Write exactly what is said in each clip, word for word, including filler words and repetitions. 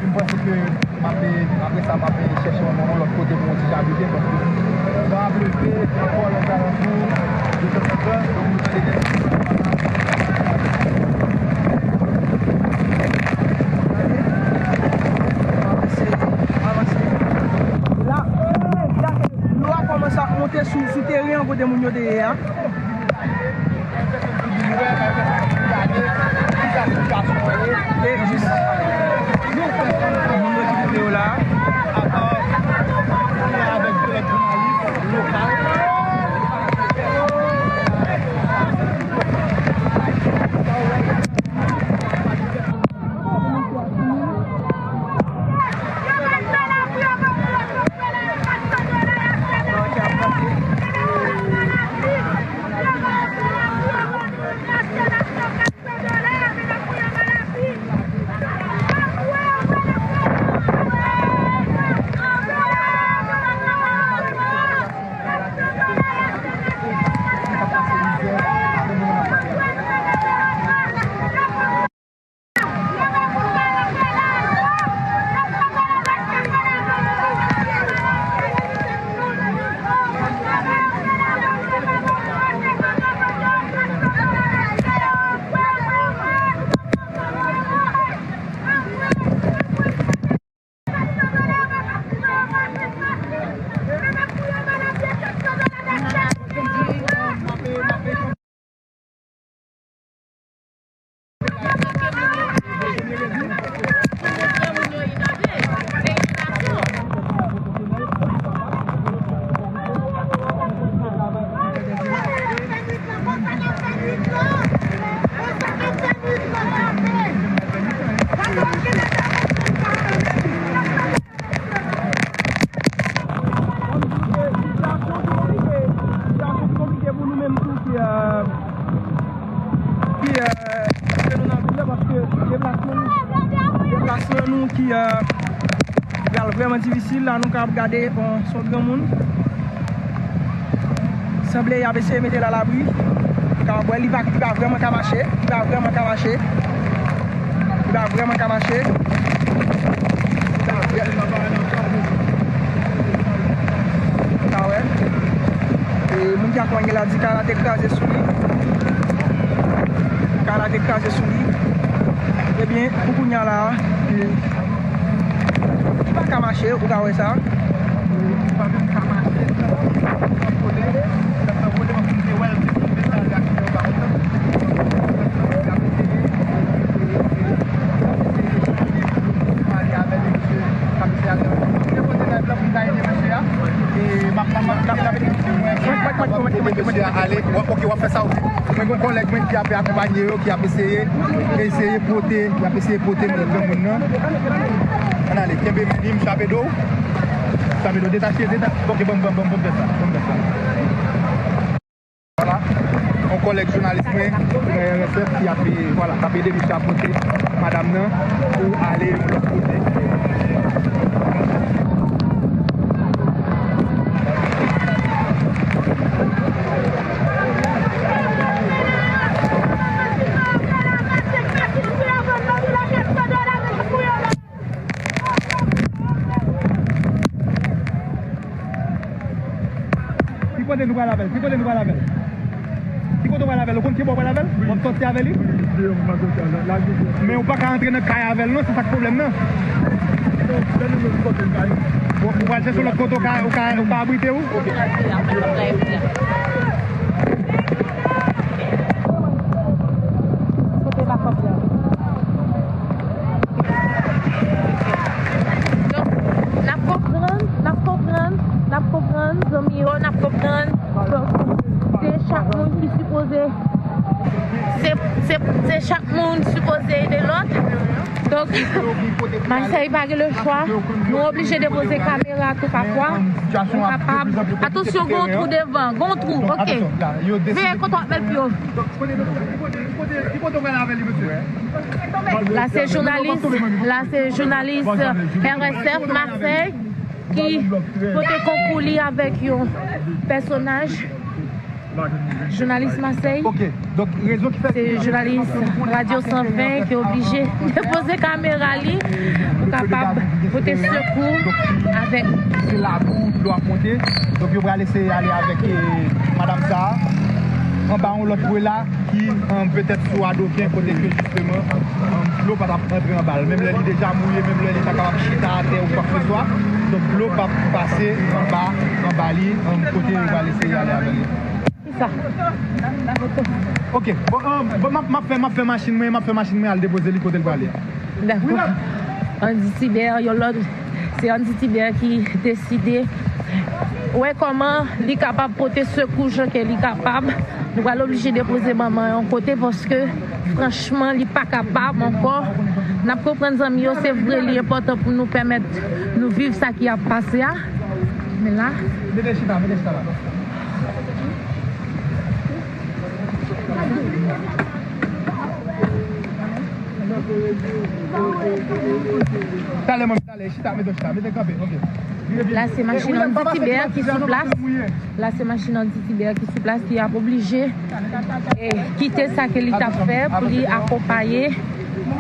M panse ke m ap, apre sa, m ap chèche yon, yon lòt kote pou yon ti jan abite, paske van ap leve ankò nan zalantou de tanzantan, donk nou tande gen ti avanse, avanse. La, la, dlo a kòmanse ap monte sou, sou teren an kote moun yo te ye a. E jis, moun yo ki koute yo la. Sitiyasyon ki konplike, sitiyasyon ki konplike pou nou menm tou ki, euh, ki, euh, ke nou nan vil la, paske deplasman nou, deplasman nou ki, euh, pral vrèman difisil la. Nou kapab gade, bon, se yon granmoun. Sanble y ap eseye mete l alabri. Ou ka wè, li pa, li pa vrèman ka mache. Li pa vrèman ka mache. Li pa vrèman ka mache. Ou ka wè. E moun ki ap pran gen la di kay la te kraze sou li. Kay la te kraze sou li. Ebyen, pou kounye a la, li pa ka mache, ou ka wè sa. Li pa menm ka mache, li ap vole, li ap vole, mwen te wè l te tonbe sa, li ap fè yo pa kontan. Li ap eseye, li ap eseye pale avè l, e misye k ap eseye ale. Mwen te poze nèg la pou m ta ede mesye a. E m ap, m ap, m ap ede mesye a ale. W ap, ok, w ap fè sa, ok. Mwen gen yon kòlèg mwen ki ap akonpanye yo, ki ap eseye, eseye pote, ki ap eseye pote granmoun nan. Ann ale, kenbe men li, m chape do. Chape do, detache, detache. Ok, ban m, ban m, ban m, ban m fè sa, ban m fè sa. Vwala. Yon kòlèg jounalis mwen, nan R S F, ki ap, vwala, k ap ede misye a pote madanm nan pou ale yon lòt kote. Kote nou pral avè l? Ki kote nou pral avè l? Ki kote w pral avè l? Ou konn ki bò w pral avè l? W ap sòti avè li? Men ou pa ka antre nan kay avè l non, se sa k pwoblèm nan. Ou, ou pral chèche lòt kote ou ka, ou ka, ou ka abrite w? Kote bakòp la? Donk, n ap konprann, n ap konprann, n ap konprann, zanmi yo, n ap konprann. Donk, se chak moun ki sipoze, se, se, se chak moun sipoze ede lòt. Donk, Masèy pa gen lechwa. Nou oblije depoze kamera tou pafwa. Nou kapab. Atansyon, gon twou devan, gon twou, ok. Veye kote w ap met pye w. La se jounalis, la se jounalis R S F Masèy ki pote konkou li avèk yon pèsonaj. Jounalis Masèy. Ok, donk rezon ki fè se jounalis Radio Sans Fin ki oblije depoze kamera li pou kapab pote sekou avèk. Se la tou dlo ap monte. Donk yo pral eseye ale avèk, eh, madanm sa a anba yon lòt prela ki, um, petèt sou adoken kote ke jisteman, um, dlo pa t ap antre anba l. Menm lè li deja mouye, menm lè li pa kapab chita atè ou kwakseswa, donk dlo p ap pase anba, anba li, um, kote yo pral eseye ale avè li. Kisa? Ok, bon, um, bon, m ap, m ap fè, m ap fè machin mwen, m ap fè machin mwen al depoze li kote l prale a. Dakò. Andy Tibert, yon lòt, se Andy Tibert ki deside wè kòman li kapab pote sekou jan ke li kapab. Nou pral oblije depoze manman yon kote paske, franchman, li pa kapab ankò. N ap konprann, zanmi yo, se vre, li enpòtan pou nou pèmèt nou viv sa ki ap pase a. Men la. Mete chita, mete chita la. Talè, manmi, talè, chita, mete w chita, mete kanpe, ok. La, se machin Andy Tibert ki sou plas. La, se machin Andy Tibert ki sou plas, ki ap oblije, eh, kite sa ke li t ap fè pou li akonpaye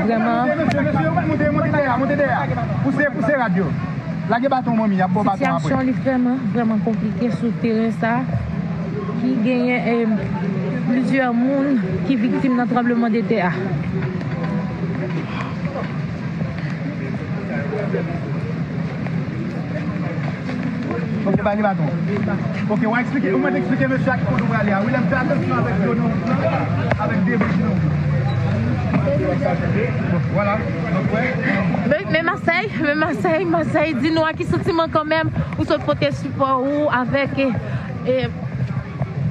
vrèman. Mesye, mesye, mesye, monte, monte dèyè, monte dèyè. Pouse, pouse rad yo. Lage baton manmi, y ap ba w baton apre. Sitiyasyon li vrèman, vrèman konplike sou teren sa, ki genyen, eh, plizyè moun ki viktim nan tranbleman de tè a. Ok, ba li baton. Ok, w a eksplike, ou mèt eksplike mesye a ki kote w prale a. Wi, lè m fè atansyon avèk dlo nan wout lan, avèk debri ki nan wout lan. Vwala, donk, wè. Men, men Masèy, men Masèy, Masèy, di nou a ki santiman kanmenm ou sot pote sipò ou avèk, eh, eh,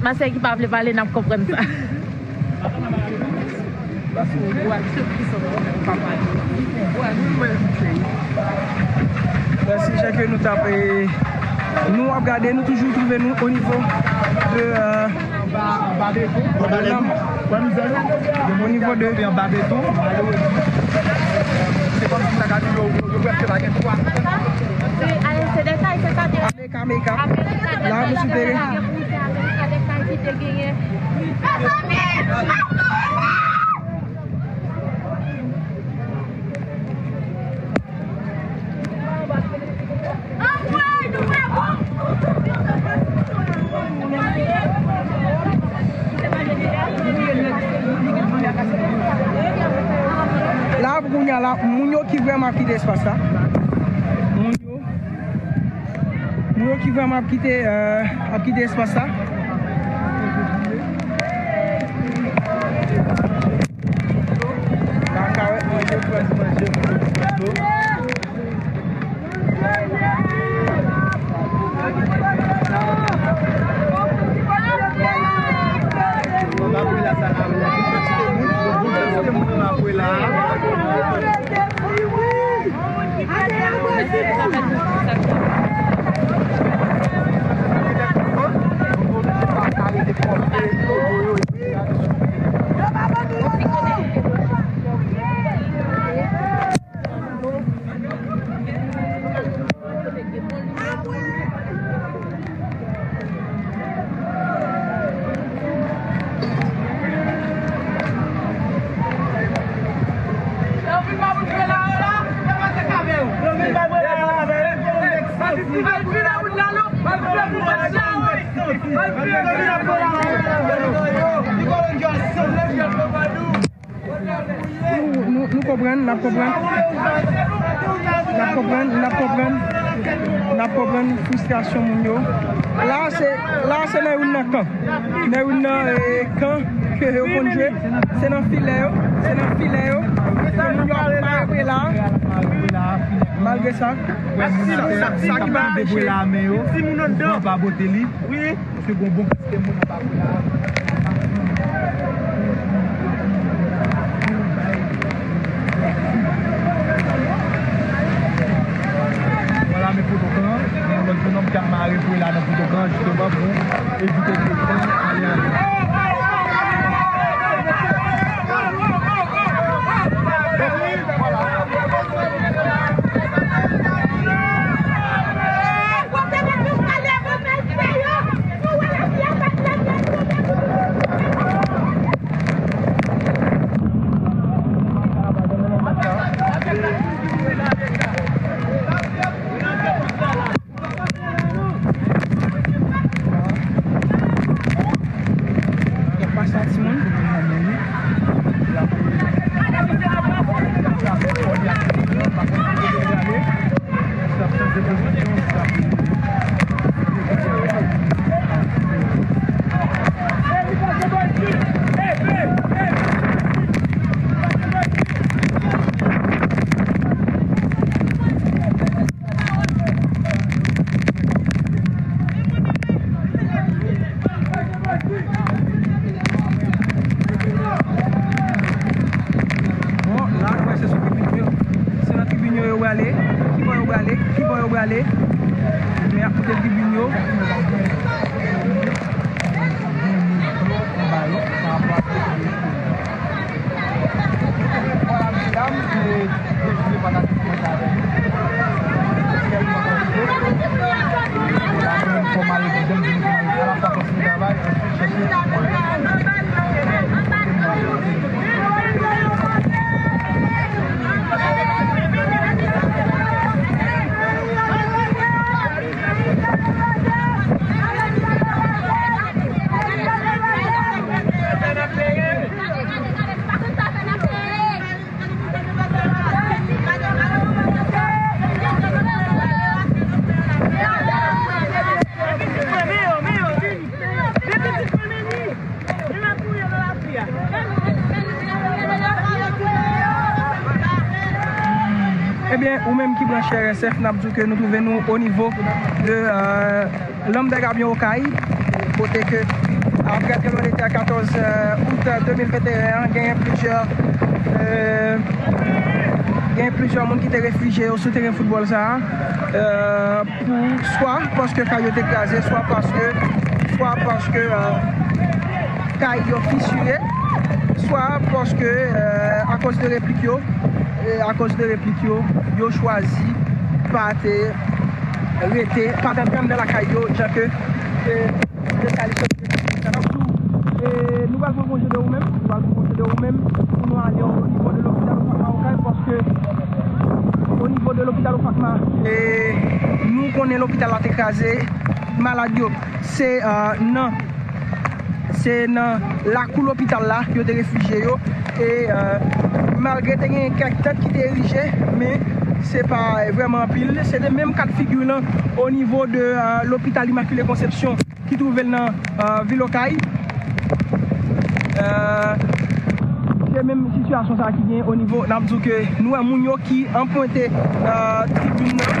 Masèy ki pa vle pale, n ap konprann sa. Mèsi, jan ke nou t ap, eh, nou ap gade, nou toujou twouve nou o nivo de, eh, o nivo de Amerika, Amerika. La, nou sou teren. La, pou kounye a la, moun yo ki vrèman ap kite espas la. Moun yo, moun yo ki vrèman ap kite, euh, ap kite espas la. La, m ka wè manje, m pran ti manje, m pran ti manje. Nou, nou, nou konprann, n ap konprann. N ap konprann, n ap konprann. N ap konprann fristrasyon moun yo. La, se, la, se nan youn nan kan. Nan youn nan, eh, kan ke yo konn jwe. Se nan filè yo. Se nan filè yo. Ke moun yo ap mare la. Malgre sa, sa, sa, sa ki pa anpeche. Timoun anndan. Wi. Paske gon bon kantite moun anba pye la. Vwala, men Potokan, yon lòt bonòm k ap mare pye la nan Potokan, jisteman, pou evite ke tan ale ale. Y ap pase yon timoun. Bon, la, nou wè se sou tribin yo. Se nan tribin yo yo prale. Ki bò yo prale? Ki bò yo prale? Men y ap moute tribin yo. Ebyen, ou menm ki branche R S F, n ap di w ke nou twouve nou o nivo de, euh, Lanm dè Gabyon Okay, kote ke, aprè tranblemanntè katòz, euh, out de mil venteyen an, genyen plizyè, euh, genyen plizyè moun ki te refijye yo sou teren foutbòl sa a, euh, pou, swa paske kay yo te kraze, swa paske, swa paske, euh, kay yo fisire, swa paske, euh, akoz de replik yo, e akoz de replik yo, yo chwazi pa te rete, pa t antre anndan lakay yo, jan ke, e, e sa li sot. Sa n ap di w, e, nou pral pran konje de ou menm, nou pral pran konje de ou menm pou nou ale o nivo de lopital Ofakma Okay, paske o nivo de lopital Ofakma, e, nou konnen lopital la te kraze, malad yo, se, e, nan Se nan lakou lopital la yo te refijye yo. E, euh, malgre te gen kèk tant ki te erije, men se pa vrèman anpil. Se te menm ka de figi lan o nivo de, euh, lopital Imakile Konsepsyon ki twouve l nan, euh, vil Okay. Euh, se menm sitiyasyon sa a ki gen o nivo, n ap di w ke nou wè moun yo ki anpwente, euh, tribin nan,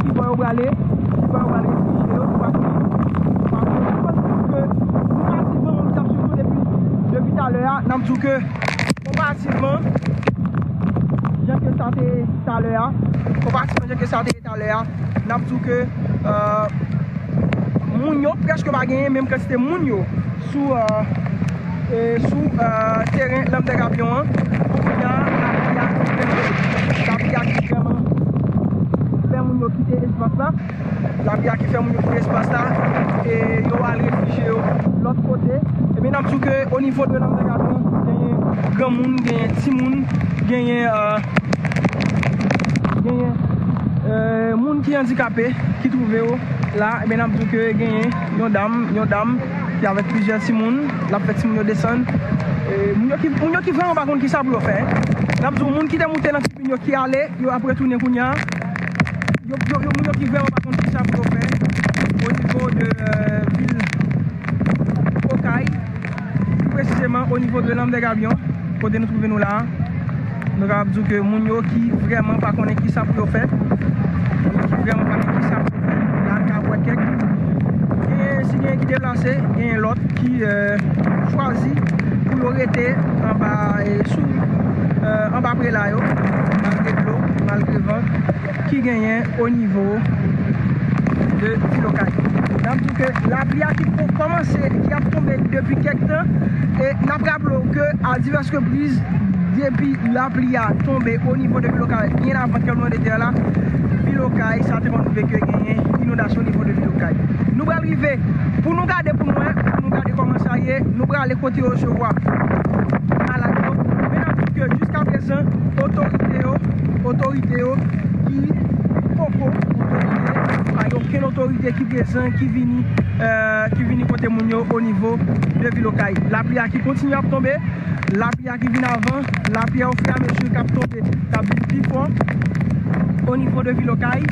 ki bò yo prale, ki bò yo prale refijye yo, paske, paske nou konn ke nou pa sitman moun ki t ap swiv nou depi, depi talè a, n ap di w ke konparativman, jan ke sa te ye talè a, konparativman jan ke sa te ye talè a, n ap di w ke, euh, moun yo prèske pa genyen menm kantite moun yo sou, euh, e, sou, euh, teren Lanm dè Gabyon an. Kounye a, lapli a ki vrèman, lapli a ki vrèman fè moun yo kite espas la. Lapli a ki fè moun yo kite espas la. E yo al refijye yo lòt kote. Ebyen, n ap di w ke o nivo de Lanm dè Gabyon, genyen granmoun, genyen timoun, genyen, euh, genyen, euh, moun ki andikape, ki twouve yo La, ebyen, n ap di w ke genyen yon dam, yon dam ki avèk plizyè timoun, l ap fè timoun yo desann. E, moun yo ki, moun yo ki vrèman pa konn kisa pou yo fè. N ap di w, moun ki te moute nan tribin yo ki ale, yo ap retounen kounye a. Yo, yo, yo, moun yo ki vrèman pa konn kisa pou yo fè o nivo de, euh, vil Okay, pi presizeman o nivo de Lanm dè Gabyon, kote nou twouve nou la a. Nou kapab di w ke moun yo ki vrèman pa konnen kisa pou yo fè, moun yo ki vrèman pa konnen kisa pou yo fè, la n ka wè kèk. Genyen, si genyen ki deplase, genyen lòt ki, euh, chwazi pou yo rete anba, eh, sou, euh, anba prela yo, malgre dlo, malgre van ki genyen o nivo de vil Okay. N ap di w ke lapli a ki ko-, kòmanse, ki ap tonbe depi kèk tan, e n ap raple w ke a divès repriz, depi lapli a tonbe o nivo de vil Okay, byen avan tranblemanntè a la, vil Okay, sa te konn rive ke genyen inondasyon o nivo de vil Okay. Nou pral rive, pou nou gade, pou nou wè, pou nou gade kòman sa ye, nou prale kote yo resevwa malad yo. Men n ap di w ke jiskaprezan, otorite yo, otorite yo ki poko, otorite, pa gen okenn otorite ki prezan, ki vini, euh, ki vini kote moun yo o nivo de vil Okay. Lapli a ki kontinye ap tonbe, lapli a ki vin avan, lapli a ofiramezi k ap tonbe, k ap vin pi fò o nivo de vil Okay.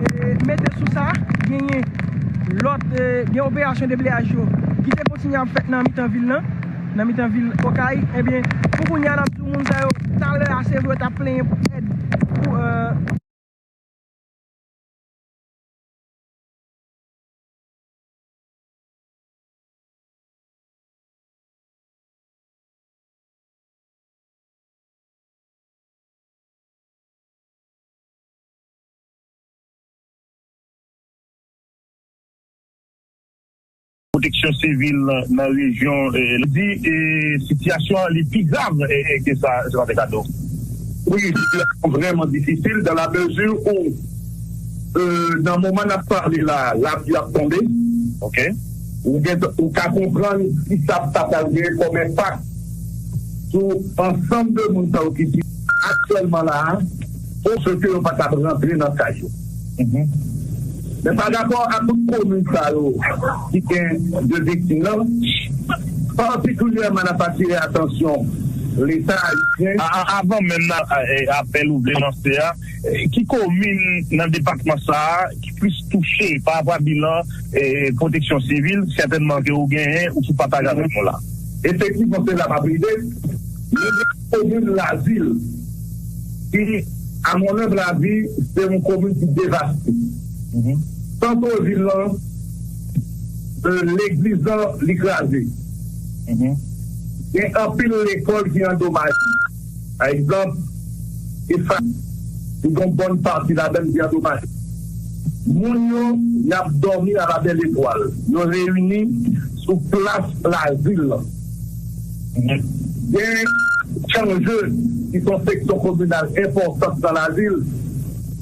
E mete sou sa, genyen lòt, eh, gen operasyon debleyaj yo ki te kontinye ap fèt nan mitan vil lan, nan mitan vil Okay. Ebyen, pou kounye a, n ap di w moun sa yo, talè a, se vre, yo t ap plenyen pou èd, pou, eh, Pwoteksyon sivil nan rejyon, eh, li di, eh, sitiyasyon an li pi grav, eh, eh, ke sa, Senateur Cadeau. Wi, sitiyasyon vrèman difisil dans la mesure où, euh, nan moman n ap pale la, lapli ap tonbe. Ok. Ou gen, ou ka konprann ki sa ta pral gen kòm enpak sou ansanm de moun sa yo ki di aktyèlman la a, pou se ke yo pa t ap rantre nan kay yo. Mhm. Men pa rapò a tout komin sa yo ki gen de viktim nan, patikilyèman n ap atire atansyon Leta ayisyen. A, a, avan menm nan, a, e, apèl ou vle lanse a, e, ki komin nan depatman sa a ki plis touche pa rapò a bilan, e, pwoteksyon sivil, sètènman ke ou genyen, ou sou pataj avèk nou la? Efektivman, se la m ap rive. Nou gen komin Lazil, ki, à mon humble avis, se yon komin ki devaste. Mhm. Santre vil lan, e, legliz lan, li kraze. Mhm. Gen anpil lekòl ki andomaje. Pa egzanp, EFAS, ki gen yon bòn pati ladan l ki andomaje. Moun yo, y ap dòmi alabè letwal. Yo reyini sou plas Lazil lan. Gen Chanje, ki se yon seksyon kominal enpòtan nan Lazil.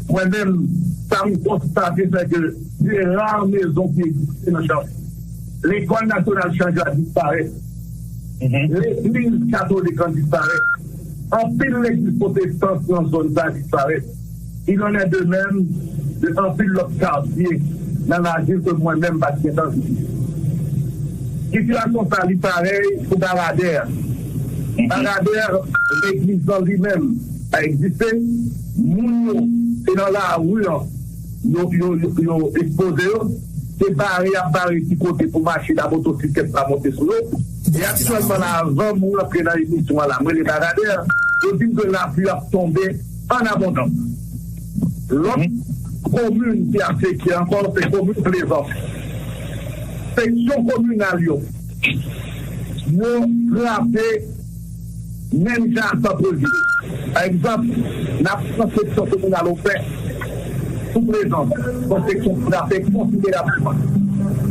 Mwen menm, sa m konstate, se ke se ra mezon ki egziste nan Chanje. Lekòl nasyonal Chanje a disparèt. Mhm. Legliz katolik lan disparèt. Anpil legliz pwotestan nan zòn sa a disparèt. Il en est de même de anpil lòt katye nan Lazil ke mwen menm m pa t gentan vizite. Sitiyasyon sa a li parèy pou Baradè. Mhm. Baradè, legliz lan li menm pa egziste. Moun yo, se nan lari an, yo, yo, yo, yo ekspoze yo. Se bare y ap bare ti kote pou machin ak motosiklèt pa monte sou yo. E aktyèlman la, avan m rantre nan emisyon an la, m rele Baradè, yo di m ke lapli ap tonbe an abondans. Lòt komin ki afekte ankò, se komin Plezans. Seksyon kominal yo, yo frape menm jan ak sant vil. Pa egzanp, n ap pran seksyon kominal Opè, sou Plezans, yon seksyon ki frape konsiderableman.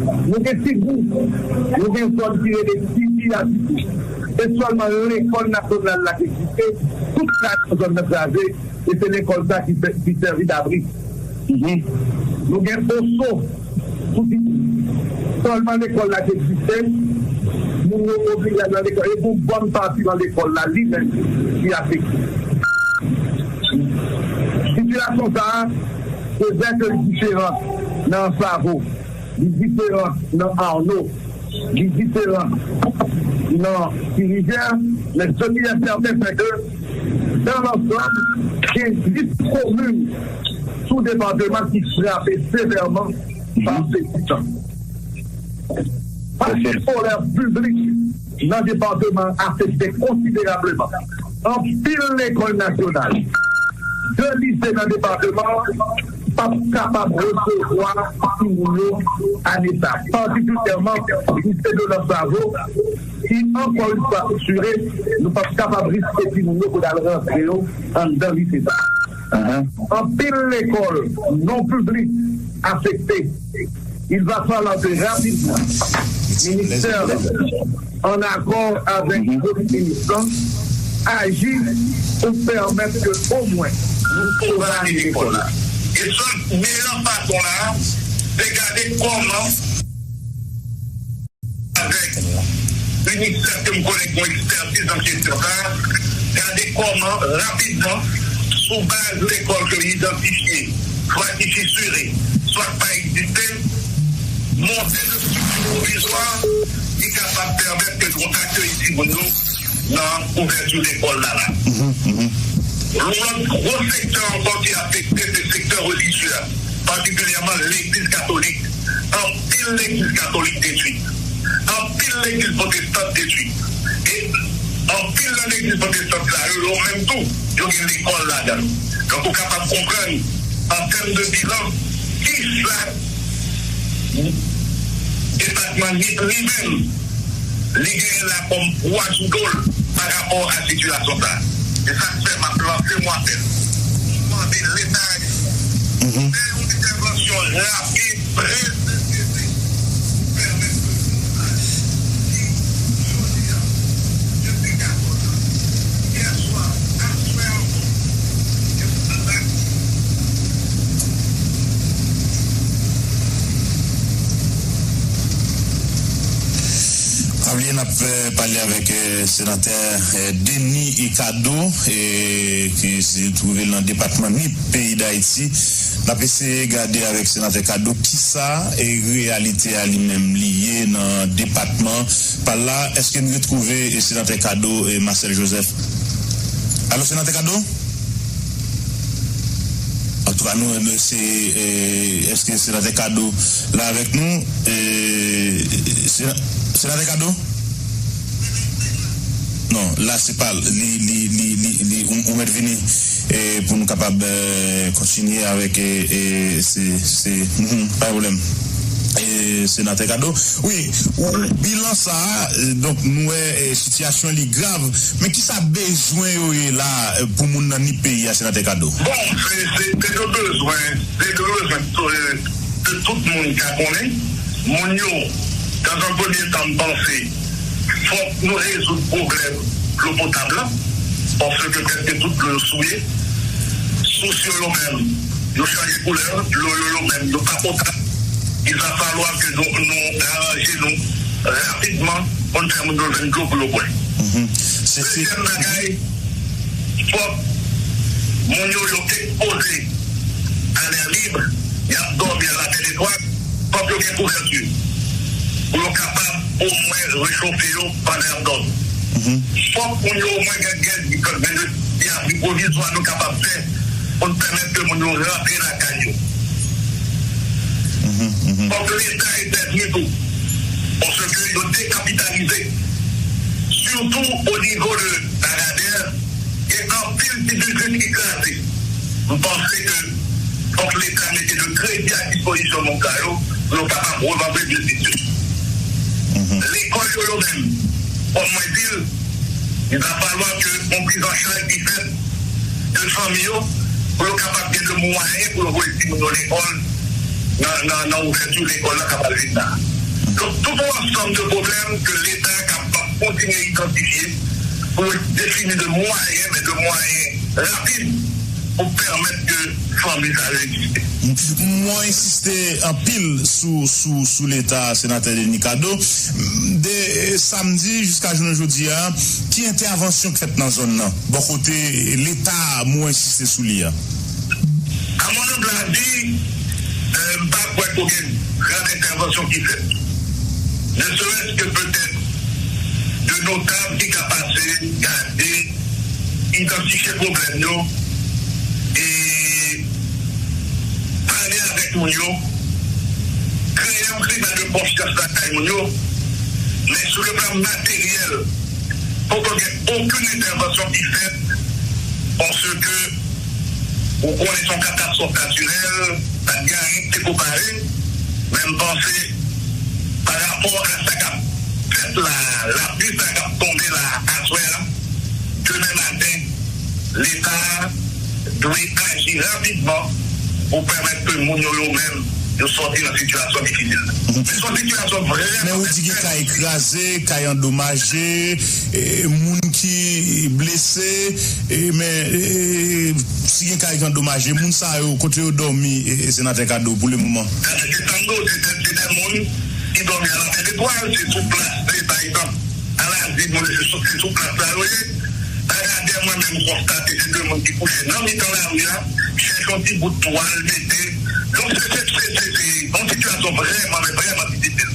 Nou gen Ti Gou, nou gen zòn ki rele Ti Giyadi tou. Se sèlman lekòl nasyonal la ki egziste, tout kay nan zòn nan kraze, e se lekòl sa ki fè, ki sèvi dabri. Mhm. Nou gen Oso, sou Ti Gou. Sèlman lekòl la ki egziste, moun yo oblige al nan lekòl, e pou bòn pati nan lekòl la, li menm, ki afekte. Sitiyasyon sa a, se vrè ke l diferan nan Ansavo. Li diferan nan Arno, li diferan nan Ti Rivyè, men ce qui est certain, c'est que dans l'ensemble, gen dis komin sou depatman ki frape sevèman pa sezisman. Pati solè piblik nan depatman an afekte konsiderableman. Anpil lekòl nasyonal, de lise nan depatman an p ap kapab resevwa timoun yo ane sa a, patikilyèman lise de Lanslavo, ki, ankò yon fwa, asire nou p ap kapab riske timoun yo pou n al rantre yo anndan lise sa a. Anpil lekòl non piblik afekte. Il va falloir que rapidement, ministère, en accord avec d'autres ministères, agit pour permettre que au moins nou sove ane lekòl la. E sèl meyè fason la, se gade kòman avèk ministè ke m konnen ki gen ekspètiz nan kesyon sa a, gade kòman rapidman, sou baz lekòl ke yo idantifye, swa ki fisire, swa k pa egziste, monte de estrikti pwovizwa ki kapab pèmèt ke nou akeyi timoun yo nan ouvèti lekòl la la. Yon lòt gwo sektè ankò ki afekte se sektè relijye a, patikilyèman legliz katolik. Anpil legliz katolik detwi. Anpil legliz pwotestan detwi. E anpil nan legliz pwotestan sa yo, yo menm tou, yo gen lekòl ladan l. Donk, ou kapab konprann, an tèm de bilan, kisa depatman Nip li menm, li genyen la kòm pwa sou do l pa rapò a sitiyasyon sa a. Se sa k fè m ap lanse yon apèl. M mande Leta ayisyen fè yon entèvansyon rapid, prese, prese, pou pèmèt ke nou ale. Si jodi a, depi katòz an, yè swa, aswè ankò, Pa bliye n ap, eh, pale avèk, eh, senatè, eh, Denis Cadeau, eh, ki se twouve l nan depatman Nip, peyi Dayiti. N ap eseye gade avèk senatè Cadeau kisa, eh, reyalite a li menm li ye nan depatman pa l la. Èske n retwouve, eh, senatè Cadeau, eh, Marcel Joseph? Alo, senatè Cadeau? Antouka, nou, nou se, eh, èske senatè Cadeau la avèk nou? Eh, sena-, senatè Cadeau? Non, la se pa li, li, li, li, li, ou, ou mèt vini, eh, pou nou kapab, eh, kontinye avèk, eh, eh, se, se, mhm, pa gen pwoblèm. Eh, senatè Cadeau, wi, ou, bilan sa a, eh, donk nou wè, eh, sitiyasyon li grav, men kisa bezwen yo ye la, eh, pou moun nan Nip peyi a, senatè Cadeau? Bon, se, se, se de bezwen, se de bezwen, eh, ke tout moun ka konnen. Moun yo, dans un premier temps, m panse, fòk nou rezoud pwoblèm dlo potab la, paske prèske tout dlo yo souye. Sous yo, yo menm, yo chanje koulè, dlo yo, yo menm, yo pa potab. Il va falloir que nou, nou aranje nou rapidman pou n fè moun yo jwenn dlo pou yo bwè. Mhm. Se, se Dezyèm bagay, fòk moun yo, yo ekspoze a lè lib, y ap dòmi a latè etwat, fòk yo gen kouvèti pou yo kapab omwen rechofe yo pandan y ap dòmi. Mhm. Fòk moun yo omwen gen, gen, gen, gen de, de abri pwovizwa nou kapab fè pou n pèmèt ke moun yo rantre lakay yo. Mhm, mhm. Fòk Leta entèvni tou, paske yo dekapitalize, sitou o nivo de Bagadè, gen anpil ti biznis ki kraze. M panse ke fòk Leta mete de kredi a dispozisyon moun sa yo pou yo kapab revanse biznis yo. Mhm. Lekòl yo, yo menm, kòm mwen di l, il va falloir que yon priz an chaj ki fèt de fanmi yo, pou yo kapab gen de mwayen pou yo voye timoun yo lekòl, nan, nan, nan ouvèti lekòl la k ap al vin la. Donk, tout yon ansanm de pwoblèm ke Leta kapab kontinye idantifye pou yo defini de mwayen, men de mwayen rapid, pou pèmèt ke fanmi sa yo egziste. Mwen ensiste anpil sou, sou, sou Leta, senatè Denis Cadeau. De, eh, samdi jiska jounen jodi a, ki entèvansyon k fèt nan zòn nan? Bò kote Leta, mwen ensiste sou li a. A mon humble avis, eh, m pa kwè kokenn. gran entèvansyon ki fèt. Ne serait-ce que peut-être de notab ki ka pase, gade, idantifye pwoblèm yo, e pale avèk moun yo, kreye yon klima de konfyans lakay moun yo, men sou le plan materyèl, poko gen okenn entèvansyon ki fèt, paske ou konnen se yon katastwòf natirèl, pa t gen anyen ki te ko pare, men m panse, pa rapò a sa k ap fèt la, lapli sa k ap tonbe la, aswè a, demen maten, Leta a dwe aji rapidman pou pèmèt ke moun yo, yo menm, yo sòti nan sitiyasyon difisil. Men se yon sitiyasyon vrèman... Men ou di gen kay kraze, kay andomaje, e, moun ki blese, e, men, e, si gen kay ki andomaje, moun sa yo, kote yo dòmi, e, e, Senatè Kado, pou le moman? Gade, se tango, se de, se de moun ki dòmi a Lapèletwal, se sou plas, se, pa egzanp, Alazim, moun se sou, se sou plas la yo ye. Baradè, mwen menm, m konstate se de moun ki kouche nan mitan lari a, chèche yon ti bout twal mete. Donk, se, se, se, se, se yon sitiyasyon vrèman, men vrèman difisil.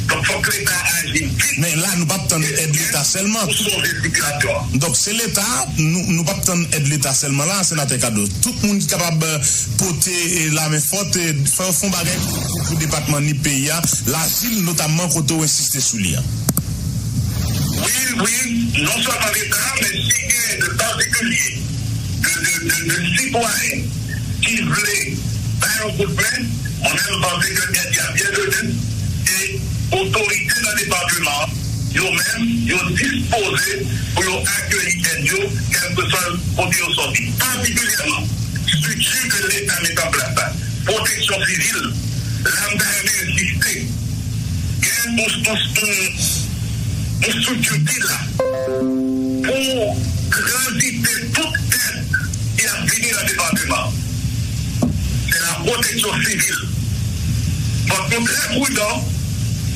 Donk, fòk Leta aji vit. Men la, nou p ap tann èd Leta sèlman. Pou sove sitiyasyon an. Donk, se Leta, nou, nou p ap tann èd Leta sèlman la, Senatè Kado. Tout moun ki kapab, eh, pote, eh, lamen fòt, eh, fè, fè yon bagay pou, pou depatman Nip peyi a, Lazil notamman, kote w ensiste sou li a. Wi, wi, non sèlman Leta, men si gen de patikilye, de, de, de, de sitwayen ki vle bay yon kout men, mwen menm, m panse ke èd y ap byen done, e otorite nan depatman an, yo menm, yo dispoze pou yo akeyi èd yo, kèlkeswa kote yo sòti. Patikilyèman, estrikti ke Leta met an plas la, pwoteksyon sivil, la, m ta renmen ensiste, gen yon, yon, yon, yon estrikti ki la pou transite tout èd ki ap vini nan depatman. Se la pwoteksyon sivil. Fòk nou trè pridan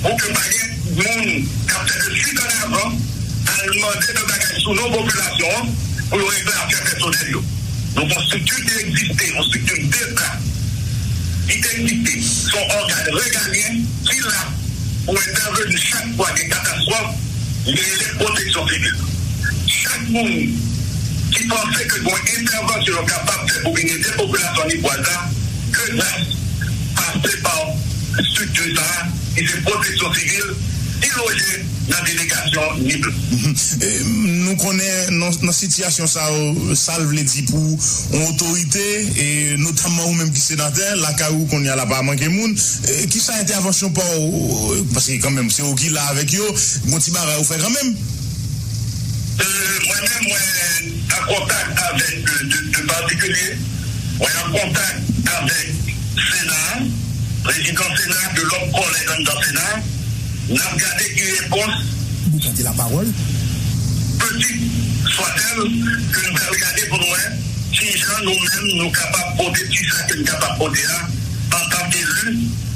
pou ke pa gen moun k ap fè de fwit an avan, al mande de bagay sou non popilasyon an pou yo regle afè pèsonèl yo. Donk, yon estrikti ki egziste, yon estrikti deta ki te egziste, se yon ògàn regalyen ki la pou entèveni chak fwa gen katastwòf, li rele pwoteksyon sivil. Chak moun ki panse ke gen yon entèvansyon yo kapab fè pou vin ede popilasyon nipwaz la, ke gras pase pa estrikti sa a, ki se pwoteksyon sivil, ki loje nan delegasyon Nip. Mhm. E, nou konnen nan, nan sitiyasyon sa yo, sa l vle di pou yon otorite, e notamman ou menm ki senatè, lakay ou kounye a la pa manke moun, e, ki sa entèvansyon pa w, paske kanmenm se ou ki la avèk yo, gon ti bagay ou fè kanmenm. E, mwen menm, mwen an kontak avèk de, de, de patikilye, mwen an kontak avèk Sena, prezidan Sena, de lòt kòlèg anndan Sena, n ap gade ki repons Boucante la parole. Petit soit-elle, ke nou pral gade pou nou wè kijan nou menm nou kapab pote ti sa ke n kapab pote a antanke eli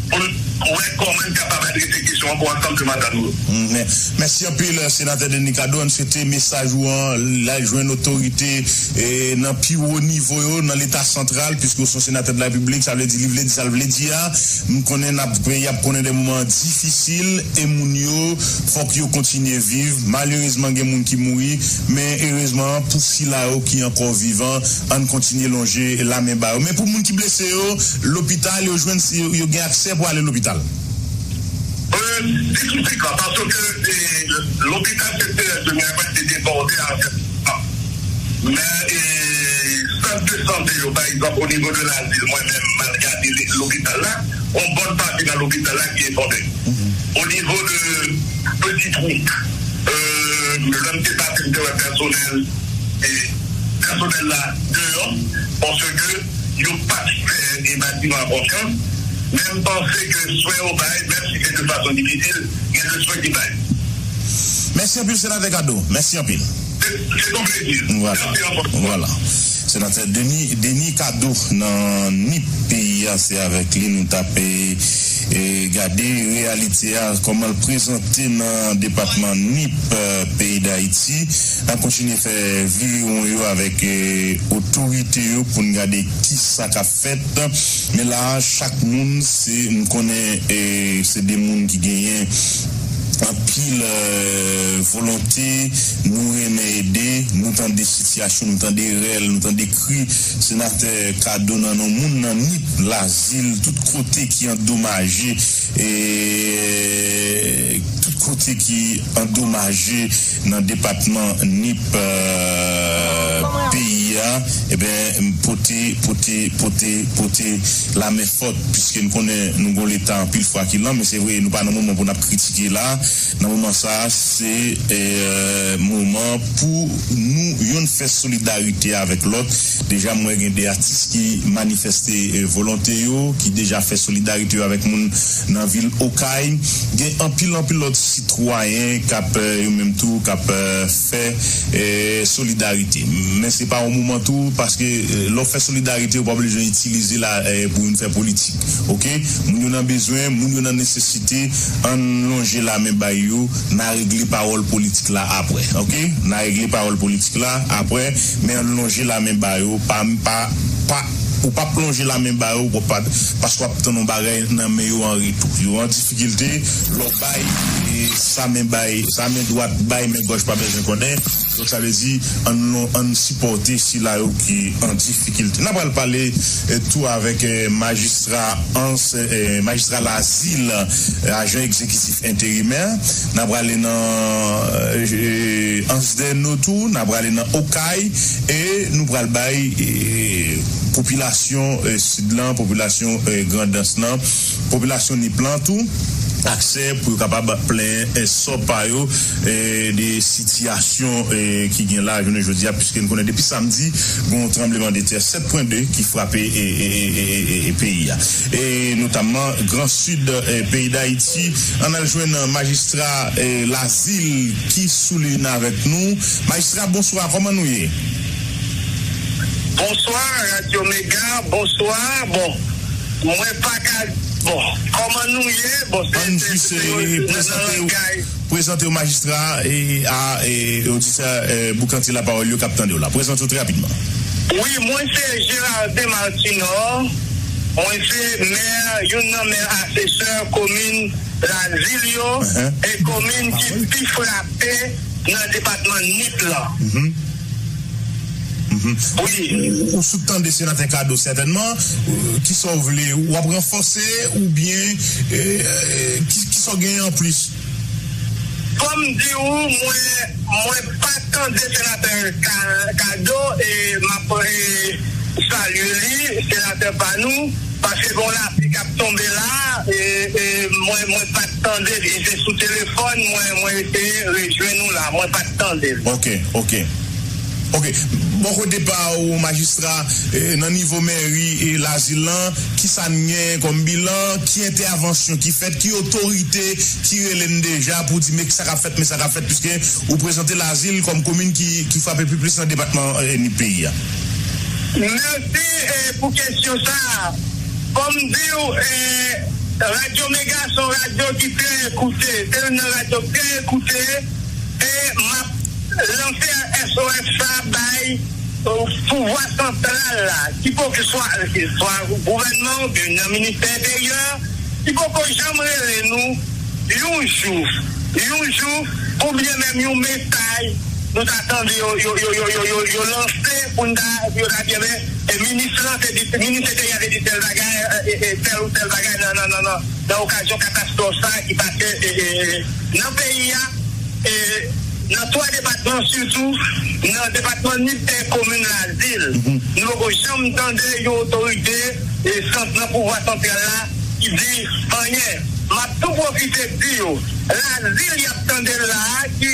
pou n wè kòman n kapab adrese kesyon an pou ansanm de madanm yo. Mm, mè-, mèsi anpil, Senatè Denis Cadeau. Ann swete mesaj ou an, l al jwenn otorite, e, nan pi wo nivo yo, nan Leta santral, piske w se yon senatè de la Repiblik, sa vle di, li vle di sa l vle di a. M konnen n ap, peyi ap konnen de moman difisil, e moun yo, fòk yo kontinye viv. Malerezman, gen moun ki mouri, men erezman, pou sila yo ki ankò vivan, ann kontinye lonje lamen ba yo. Men pou moun ki blese yo, lopital, yo jwenn, yo, yo gen aksè pou ale lopital. Euh, difisil, paske, e, lopital Sentpè de Miragwàn te debòde avèk Men, e, sant de sante yo, pa egzanp, o nivo de Lazil, mwen menm, m al gade le-, lopital la, yon bòn pati nan lopital la ki efondre. O nivo de Petit Trou, e, lè m te pase, m te wè pèsonèl, e, pèsonèl la deyò, paske yo pa t fè, e, batiman an konfyans, men m panse ke swen yo bay, menm si se de fason difisil, gen de swen ki bay. Mèsi anpil, Senatè Cadeau. Mèsi anpil. Se, se yon plezi. Vwala. Mèsi ankò. Vwala. Senatè Denis, Denis Cadeau nan Nip peyi a, se avèk li nou t ap, e, e gade reyalite a, kòman l prezante nan depatman Nip, eh, peyi Dayiti. N ap kontinye fè viwon yo avèk, eh, otorite yo pou n gade ki sa k ap fèt. Men la a, chak moun, se, m konnen, eh, se de moun ki genyen anpil, eh, volonte. Nou renmen ede, nou tande sitiyasyon, nou tande rèl, nou tande kri senatè Kado nan non moun nan Nip, Lazil, tout kote ki andomaje, e tout kote ki andomaje nan depatman Nip, eh, peyi a, eben, pote, pote, pote, pote lamen fòt, piske n konnen nou gon Leta anpil fwa ki lan, men se vre, nou pa nan moman pou n ap kritike la. Nan moman sa a, se, eh, moman pou nou youn fè solidarite avèk lòt. Deja, mwen gen de atis ki manifeste, eh, volonte yo, ki deja fè solidarite yo avèk moun nan vil Okay. Gen anpil, anpil lòt sitwayen k ap, eh, yo menm tou, k ap, eh, fè, eh, solidarite. Men se pa yon moman tou, paske, eh, lè w fè solidarite, ou pa oblije itilize la, eh, pou vin fè politik. Oke? Moun yo nan bezwen, moun yo nan nesesite, ann lonje lamen bay yo, n a regle pawòl politik la apre. Oke? N a regle pawòl politik la apre, men ann lonje lamen ba yo, pa, pa, pa, ou p ap lonje lamen ba yo, ou p ap, paske w ap tann yon bagay nan men yo an retou. Yo an difikilte, lè w bay, e sa men bay, sa men dwat bay, men gòch pa bezwen konnen. Donk, sa vle di, ann, ann sipòte sila yo ki an difikilte. N a pral pale, eh, tou avèk, eh, majistra Ans, eh, majistra Lazil, eh, ajan egzekitif enterimè. N a prale nan, eh, Ansdeno tou, n a prale nan Okay, e nou pral bay, eh, popilasyon, eh, Sid lan, popilasyon, eh, Grandans lan, popilasyon Nip lan tou, aksè pou yo kapab plenyen, eh, sò pa yo, eh, de sitiyasyon, eh, ki gen la jounen jodi a, piske n konnen depi samdi, gen yon tranblemanntè sèt pwen de ki frape, eh, eh, eh, eh, eh, eh, peyi a. E notamman Gran Sid, eh, peyi Dayiti. Ann al jwenn majistra, eh, Lazil ki sou liy nan avèk nou. Majistra, bonswa, kòman nou ye? Bonswa, Radyo Mega, bonswa. Bon, mwen pa ka, bon, kòman nou ye? Bon, se, ann se, jis, se, eh, se, prezante w, nan langay. Prezante w majistra, eh, a, eh, oditè, eh, Boukante Lapawòl yo k ap tande w la. Prezante w trè rapidman. Wi, mwen se Gérardin Martinor. Mwen se mè, youn nan mè asesè komin Lazil yo, e komin ki pi frape nan depatman Nip lan. Mhm. Mhm. Wi. Ou, ou sot tande senatè Kado sètènman, euh, kisa w vle? W ap ranfòse oubyen, euh, ki, kisa w genyen anplis? Fò m di w, mwen, mwen pa tande senatè Ka-, Kado, e m ap, e, salye li, senatè pa nou, paske gen yon lapli k ap tonbe la, e, e mwen, mwen pa t tande li, se sou telefòn, mwen, mwen eseye rejwenn ou la, mwen pa t tande l. Ok, ok. Ok. Bò kote pa ou, majistra, eh, nan nivo mèri, eh, Lazil lan, ki sa n gen kòm bilan, ki entèvansyon ki fèt, ki otorite ki rele n deja pou di, men sa k ap fèt, men sa k ap fèt, piske ou prezante Lazil kòm komin ki, ki frape pi plis nan depatman, eh, Nip peyi a? Mèsi, eh, pou kesyon sa a. Fò m di w, eh, Radyo Mega se yon radyo ki trè ekoute, se youn nan radyo trè ekoute, e m ap lanse S O S sa bay, euh, pouvwa santral la, ki poko swa, swa gouvènman oubyen nan ministè enteryè, ki poko janm rele nou yon jou, yon jou, oubyen menm yon mesaj, nou ta tande yo, yo, yo lanse pou n ta, yo ta di, enben, e minis lan te di, minis enteryè te di tèl bagay, e, e, e tèl ou tèl bagay nan, nan, nan, nan, nan okazyon katastwòf sa a ki pase, e, e, e, nan peyi a. E nan twa depatman, sitou nan depatman Nip e komin Lazil, nou poko janm tande yon otorite, e, sant nan pouvwa santral la ki di anyen. M ap tou pwofite di yo, Lazil y ap tande l la a, ki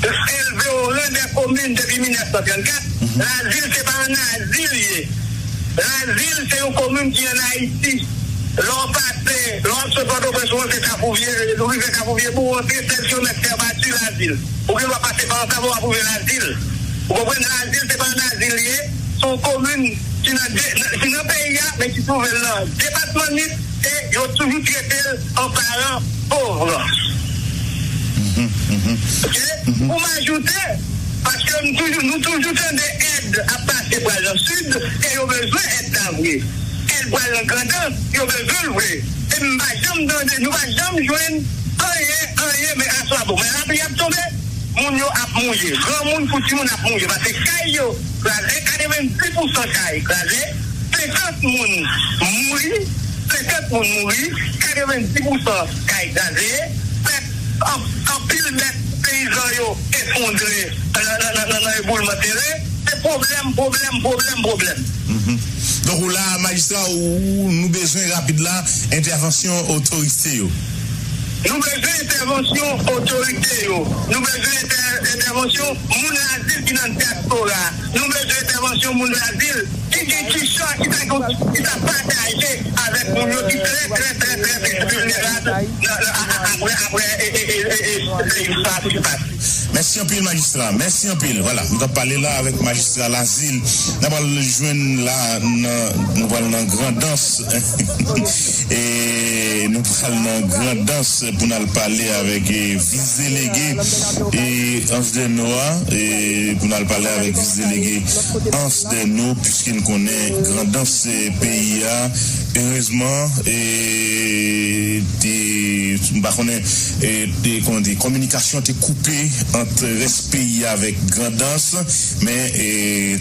elve o ran dè komin depi mil nèf san trannkat, Lazil se pa an Azil ye. Lazil se yon komin ki ann Ayiti. Lè w pase, lè w ap sot Pòtoprens, ou rantre Kafou Vye, ou rive Kafou Vye Bou, ou rantre sèl kilomèt tè bati Lazil. Ou gen dwa pase pa Ansav, w ap rive Lazil. Ou konprann? Lazil se pa an Azil ye, se yon komin ki nan de, nan, ki nan peyi a, men ki twouve l nan depatman Nip, e yo toujou trete l an paran pòv. Oke? Pou m ajoute, paske m toujou, nou toujou tande èd ap pase pral nan sid, e yo bezwen èd la vre. Èd pral nan Grandans, yo bezwen l vre. E m pa janm tande, nou pa janm jwenn anyen, anyen, men aswè bon. Men lapli ap tonbe, moun yo ap mouri. Granmoun kou timoun ap mouri. Paske kay yo kraze, katrevenndis pousan kay kraze, senkant moun mouri, senkant moun mouri, katrevenndis pousan kay kraze, bèt, an- anpil bèt peyizan yo efondre nan, nan, nan, nan, nan eboulman teren. Se pwoblèm, pwoblèm, pwoblèm, pwoblèm. Donk, ou la, majistra, ou, nou bezwen rapid la, entèvansyon otorite yo. Nou bezwen entèvansyon otorite yo. Nou bezwen entè- entèvansyon moun Lazil ki nan dyaspora. Nou bezwen entèvansyon moun Lazil ki gen ki chwa ki ta ki ta pataje avèk moun yo ki trè trè trè trè trè vilnerab nan- nan- a- a- apre apre e e e e e sa ki pase. Mèsi anpil, majistra. Mèsi anpil. Vwala, nou t ap pale la avèk majistra Lazil. N ap al jwenn la nan, nou pral nan Grandans. E nou pral nan Grandans pou n al pale avèk e, vis delege e, Ansdeno a. E pou n al pale avèk vis delege Ansdeno, piske n konnen Grandans e, peyi a. Erezman, e, te, m pa konnen, e, te, kòman di, kominikasyon te koupe ant rès peyi a avèk Grandans, men e,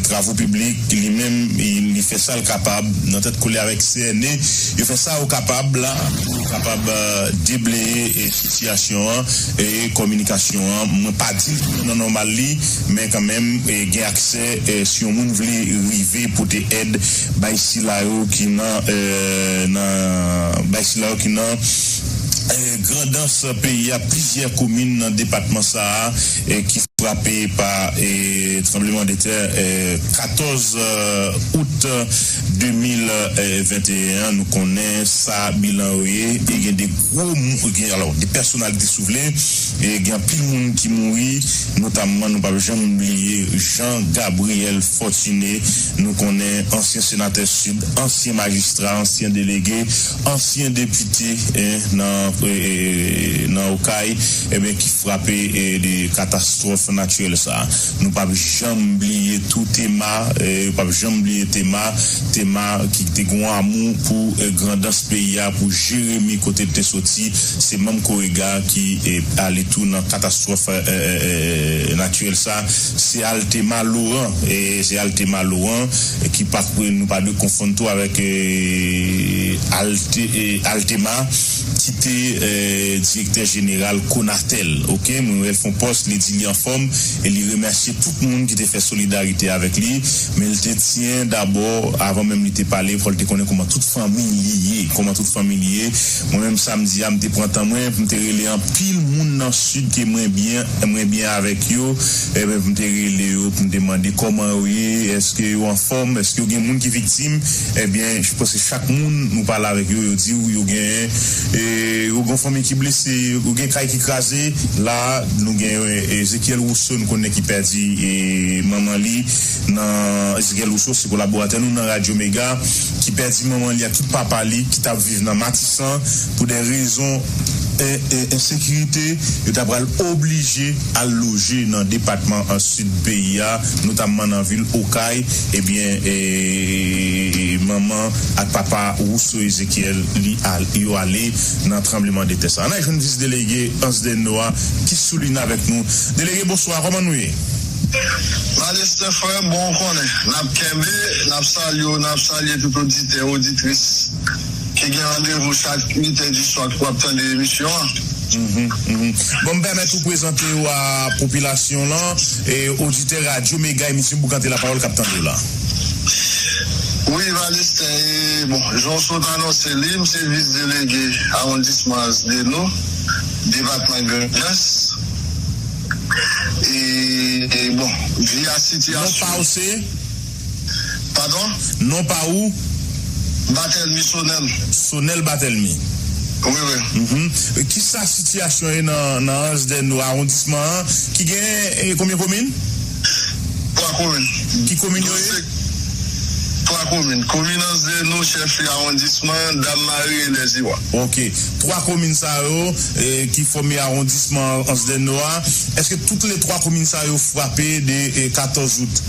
Travo Piblik li menm, li, li fè sa l kapab, nan tèt kole avèk C N E, yo fè sa yo kapab la, pou yo kapab e, debleye e, sitiyasyon an, e kominikasyon an, mwen pa di l nan nòmal li, men kanmenm, e, gen aksè, e, si yon moun vle rive pote èd bay sila yo ki nan, e, nan, bay sila yo ki nan, e, Grandans peyi a, plizyè komin nan depatman sa a, e, ki frape pa e, tranbleman de tè e, katòz e, out de mil venteyen an. Nou konnen sa bilan yo ye. E gen de gwo mou, gen, alò, de pèsonalite, si w vle. E gen anpil moun ki mouri, notamman, nou p ap janm bliye Jean Gabriel Fortuné. Nou konnen ansyen senatè Sid, ansyen majistra, ansyen delege, ansyen depite, en, nan, e, nan Okay, ebyen, ki frape e, de katastwòf natirèl sa a. Nou p ap janm bliye tou Tema, e, p ap janm bliye Tema, Tema ki te gen yon amou pou e, Grandans peyi a, pou Jeremi kote l te soti. Se manm Korega ki e, ale tou nan katastwòf e, e, e, natirèl sa a. Se Altema Laurent, e, se Altema Laurent e, ki pa, nou pa dwe konfonn tou avèk e, Alte, e, Altema, ki te e, direktè jeneral Konatel. Oke, mwen wè l fè yon pòs, li di li anfòm e li remèsye tout moun ki te fè solidarite avèk li. Men l te tyen dabò, avan menm li te pale, fò l te konnen kòman tout fanmi li ye. Kòman tout fanmi li ye. Mwen menm, samdi a, m te pran tan mwen pou m te rele anpil moun nan Sid ke mwen byen, mwen byen avèk yo. Ebyen, pou m te rele yo, pou m te mande kòman yo ye, èske yo anfòm, èske yo gen moun ki viktim. Ebyen, je pense chak moun nou pale avèk yo, yo di w yo gen, e, yo gen fanmi ki blese, yo gen kay ki kraze. La, nou gen e, Ezekiel Rousseau, nou konnen ki pèdi e, manman li nan, Ezekiel Rousseau, se kolaboratè nou nan Radyo Mega, ki pèdi manman li ak tout papa li, ki t ap viv nan Matisan pou de rezon e, e, ensekirite. Yo ta pral oblije al loje nan depatman an Sid peyi a, notamman nan vil Okay. Ebyen, e, manman ak papa Rousseau Ezekiel, li al, yo ale nan tranbleman de tè sa. Ann al jwenn vis delege Ansdeno a, ki sou liy avèk nou. Delege, bonswa, kòman nou ye? Maleste frè m, bon, ou konnen, n ap kenbe, n ap salye w, n ap salye tout oditè, oditris ki gen randevou chak uit è di swa pou ap tande emisyon an. Bon, m pèmèt ou prezante w a popilasyon lan, e oditè Radyo Mega, emisyon Boukante Lapawòl k ap tande w la. Wi, Valestin, e, bon, jan w sot anonse li, m se vis delege awondisman Ansdeno, depatman Grandans. E, e, bon, vi a sitiyasyon. Non pa w se? Padon? Non pa ou? Batèlmi Sonèl. Sonèl Batèlmi. Wi, wi. Kisa sitiyasyon ye nan, nan Ansdeno awondisman an, ki gen e, konbyen komin? Twa komin. Ki komin yo ye? twa komin. Komin Anse des Noix, chèflye awondisman, Dam Mari e Lèziwa. Ok. Twa komin sa yo, eh, ki fòme awondisman Anse des Noix a, èske tout le twa komin sa yo frape de, eh, katòz out?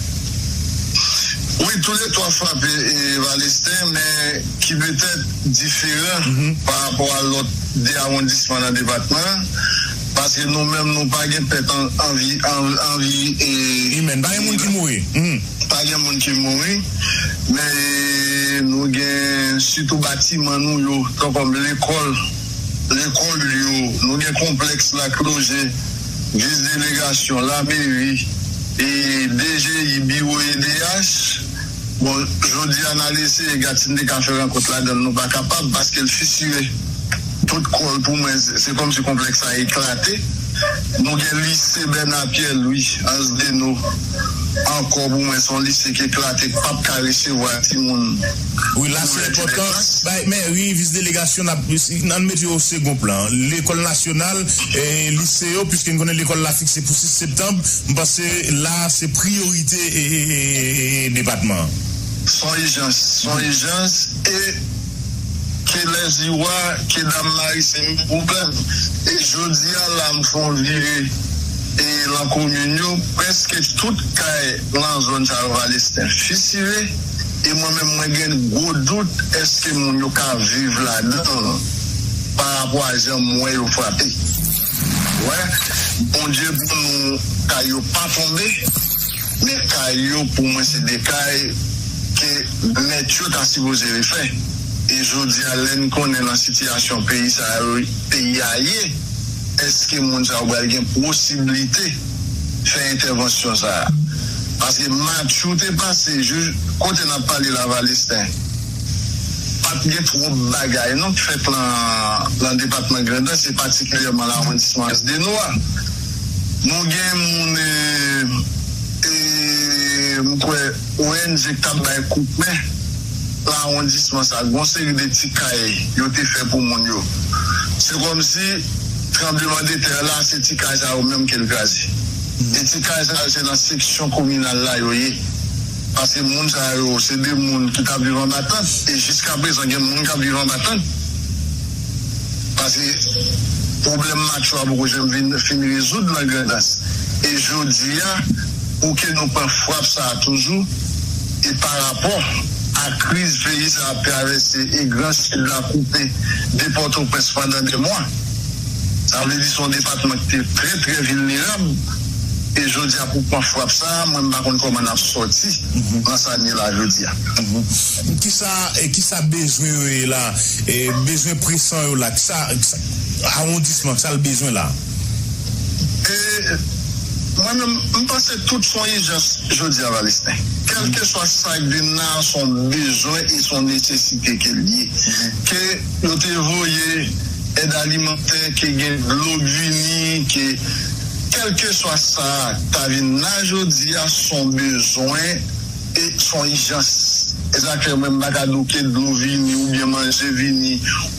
Wi, tou le twa frape, eh, Valesten, men ki petèt diferan pa rapò a lòt de awondisman nan depatman an, paske nou menm, nou pa gen pèt an, anvi, an, anvi, eh, imèn. Pa gen moun ki mouri. Mhm. Pa gen moun ki mouri, men nou gen sitou batiman nou yo, tan kòm lekòl, lekòl yo, nou gen konplèks Lac Loger, vis delegasyon, lameri, e D G I, biwo E D H. Bon, jodi a n al eseye gad si n te ka fè rankont ladan l, nou pa kapab paske l fisire. Tout kò l pou mwen, se, se kòmsi konplèks la eklate. Nou gen lise Bernard Pierre Louis, Anse des Noix. Ankò pou mwen, se yon lise ki eklate, k p ap ka resevwa timoun. Wi, la se enpòtan. Bay, men wi, vis delegasyon, n ap, n ap mete yo o segon plan. Lekòl nasyonal, e lise yo, piske n konnen lekòl la fikse pou sis septanm, m panse la se priyorite e, e, e, e, e depatman an. Son ijans, son ijans e ke Lèziwa, ke Dam Mari se menm pwoblèm. E jodi a la m fè yon vire e lan komin yo, prèske tout kay lan zòn sa yo Valesten fisire, e mwen menm mwen gen gwo dout èske moun yo ka viv ladan l pa rapò a jan m wè yo frape. Wè, Bondye pou nou, kay yo pa tonbe, men kay yo pou mwen se de kay ke mèt yo ta sipoze refè. E jodi a, lè n konnen nan sitiyasyon peyi sa yo, peyi a ye, èske moun sa yo pral gen posiblite fè entèvansyon sa a? Paske Matjou te pase, jou kote n ap pale la, Valesten, pa t gen twòp bagay non k fèt lan, lan depatman Grandans, e patikilyèman lawondisman Anse des Noix. Nou gen moun, e, e, m kwè, O N G k t ap bay kout men lawondisman sa, gon seri de ti kay yo te fè pou moun yo. Se kòmsi tranblemanntè la, se ti kay sa yo menm ke l kraze. E ti kay sa yo, se nan seksyon kominal la yo ye. Paske moun sa yo, se de moun ki t ap viv anba tant, e jiskaprezan, gen moun k ap viv anba tant. Paske pwoblèm Matjou a poko janm vin, fin rezoud nan Grandans. E jodi a, pou ke nou pran frap sa a toujou, e pa rapò a kriz peyi sa a ap travèse, e Gran Sid la koupe de Pòtoprens pandan de mwa. Sa vle di se yon depatman ki te trè, trè vilnerab. E jodi a, pou pran frap sa a, mwen, m pa konn kòman n ap sòti nan sa n ye la jodi a. Mhm. Kisa, e kisa bezwen yo ye la? E bezwen presan yo la? Kisa, kisa, awondisman, kisa l bezwen la? E, mwen menm, m panse tout se yon ijans jodi a, Valesten. Kèlkeswa sa k vin la, se yon bezwen e se yon nesesite ke l ye. Ke yo te voye èd alimantè, ke gen dlo k vini, ke kèlkeswa sa k ta vin la jodi a, se yon bezwen e se yon ijans. E sa k fè mwen m pa ka di w ke dlo vini oubyen manje vini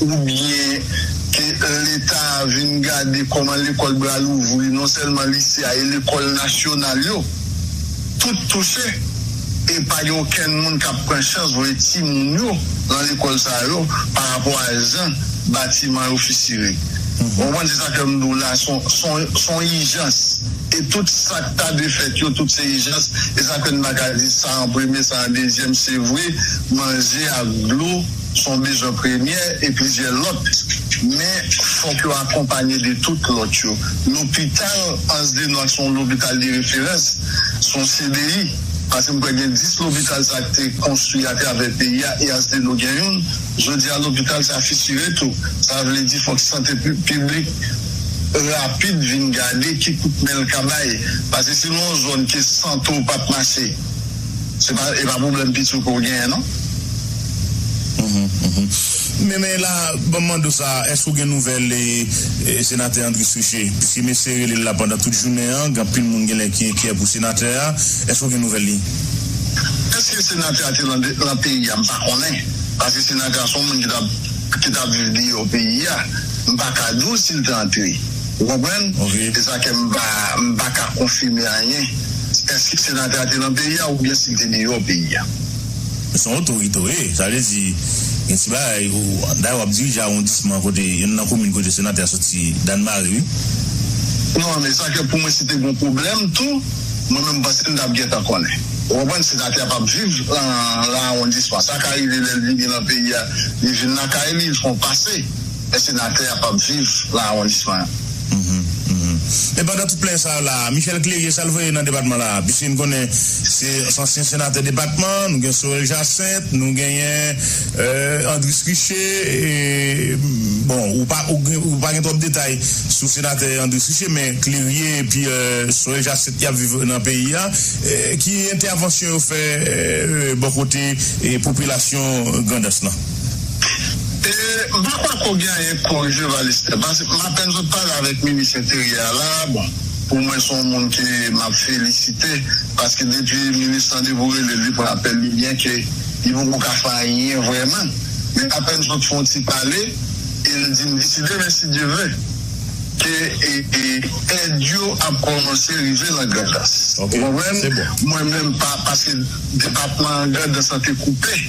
oubyen ke Leta vin gade kòman lekòl pral ouvri, non sèlman lise a e lekòl nasyonal yo, tout touche. E pa gen okenn moun k ap pran chans voye timoun yo lan lekòl sa yo pa rapò a jan batiman yo fisire. Ou konprann, se sa k fè m di w la, se yon, se yon, se yon ijans. E tout sa k ta dwe fèt yo, tout se ijans. E sa k fè n pa ka di sa an premye, sa an dezyèm. Se vre, manje ak dlo se yon bezwen premyè e plizyè lòt. Men, fòk yo akonpanye de tout lòt yo. Lopital Anse des Noix se yon lopital de referans, se yon C D I. Paske m kwè gen dis lopital sa ki te konstwi atravè peyi a, e Anse des Noix gen youn. Jodi a, lopital sa fisire tou. Sa vle di fòk sante pi-, piblik rapid vin gade ki kout men l ka bay. Paske si nan yon zòn ke sante w pa t mache, se pa, e pa pwoblèm piti w ke w genyen, non. Mhm, mhm. Men, men la, ban m mande w sa, èske w gen nouvèl, e, e, senatè Andris Riché? Piske mesye rele l la pandan tout jounen an, gen anpil moun genlè ki enkyè pou senatè a. Èske w gen nouvèl li? Èske senatè a te lan, lan peyi a? M pa konnen. Paske senatè a se yon moun ki t ap, ki t ap viv deyò peyi a. M pa ka di w si l te antre. Ou konprann? Ok. Se sa ke m pa, m pa ka konfime anyen. Èske senatè a te lan peyi a oubyen si l te deyò peyi a? Se yon otorite w ye. Sa vle di, gen ti bagay, ou, dayè w ap dirije awondisman kote, youn nan komin kote senatè a soti, Dannmari, wi. Non, men sa ke pou mwen, si te gen pwoblèm tou, mwen menm, m panse m t ap gentan konnen. Ou konprann, senatè a p ap viv nan, nan awondisman. Sa ka rive lè l vini nan peyi a, li vin lakay li, li fè yon pase. Men senatè a p ap viv nan awondisman an. Mhm, mhm. Men pandan tout plen sa yo la, Michel Clérier, sa l voye nan depatman la? Piske n konnen se, se ansyen senatè depatman, nou gen Sorel Jacinthe, nou genyen, euh, Andris Riché, e, bon, ou pa, ou, gen- ou pa gen twòp detay sou senatè Andris Riché, men Clérier epi, euh, Sorel Jacinthe y ap viv nan peyi a, euh, ki entèvansyon yo fè, euh, bò kote, e, popilasyon Grandans lan? E, m pa kwè ke w gen anyen k korije Valestè, paske m apèn sot pale avèk minis enteryè a la, bon, pou mwen se yon moun ke m ap felisite, paske depi minis lan depi w rele l, li pran apèl li, byenke li poko ka fè anyen vrèman. Men apèn sot fè yon ti pale, e l di m disi demen, si Dye vle, ke, e, e, èd yo ap kòmanse rive nan Grandans. Ok, ou konprann? Se bon. Mwen menm, pa, paske depatman Grandans lan te koupe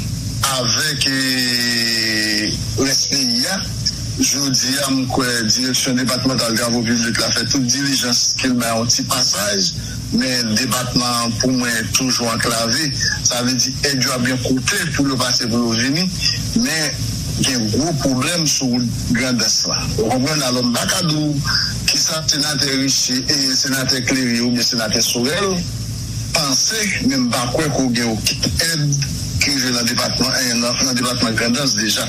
avèk, e, rès peyi a. Jodi a, m kwè direksyon depatmantal travo piblik la fè tout dilijans ke l bay yon ti pasaj, men depatman an, pou mwen, toujou anklave. Sa vle di, èd yo ap gen kote pou yo pase, pou yo vini, men gen gwo pwoblèm sou wout Grandans la. Ou konprann? Alò, m pa ka di w kisa senatè Riché, e, senatè Clérier oubyen senatè Sorel panse, men m pa kwè ke w gen okenn èd ki rive nan depatman, e, nan, nan depatman Grandans deja.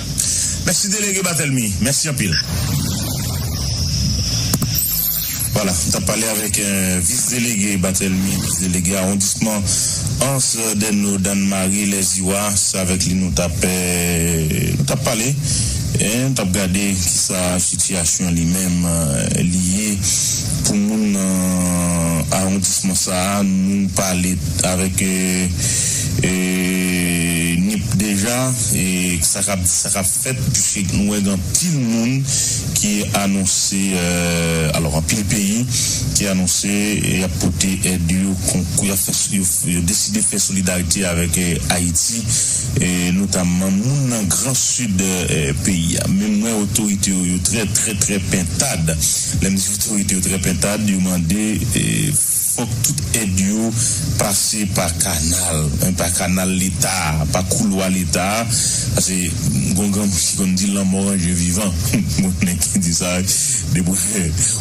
Mèsi, delege Barthélemy. Mèsi anpil. Vwala, m t ap pale avèk, euh, vis delege Barthélemy, vis delege awondisman Anse des Naux, Dannmari, Lèziwa. Se avèk li nou t ap, euh, nou t ap pale. E nou t ap gade kisa sitiyasyon li menm, euh, li ye pou moun nan awondisman sa a. Nou pale avèk, euh, euh, Nip deja, e sa k ap, sa k ap fèt, piske nou wè gen anpil moun ki anonse, euh, alò, anpil peyi ki anonse, e, y ap pote èd yo, konkou, y ap fè, yo, yo deside fè solidarite avèk, e, Ayiti, e, notamman moun nan Gran Sid, e, peyi a. Men m wè otorite yo, yo trè, trè, trè pentad. Lè m di otorite yo trè pentad, yo mande, e, fòk tout èd yo pase pa kanal, en, pa kanal Leta, pa koulwa Leta, paske gon granmoun ki konn di lanmò ranje vivan. Gon nèg ki di sa, depi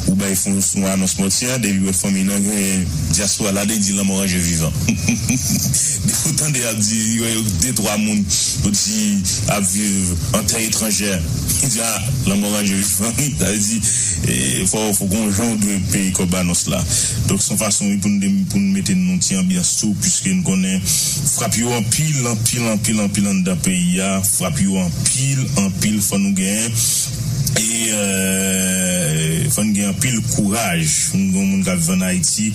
w bay fon sou anons mòtye a, depi w wè fanmi nan gen dyaspora la, li di lanmò ranje vivan. Depi w tande y ap di, yo, yo, de twa moun, yo di ap viv an tè etranjè, li di, a, lanmò ranje vivan. Sa vle di, e, fò, fò gon jan w dwe peye kòb anons la. Donk, se yon fason, wi, pou n de-, pou n mete n nan ti anbyans tou, piske n konnen frap yo anpil, anpil, anpil, anpil anndan peyi a. Frap yo anpil, anpil, fò nou gen, e, euh, fò n gen anpil kouraj. Pou n gen yon moun k ap viv ann Ayiti,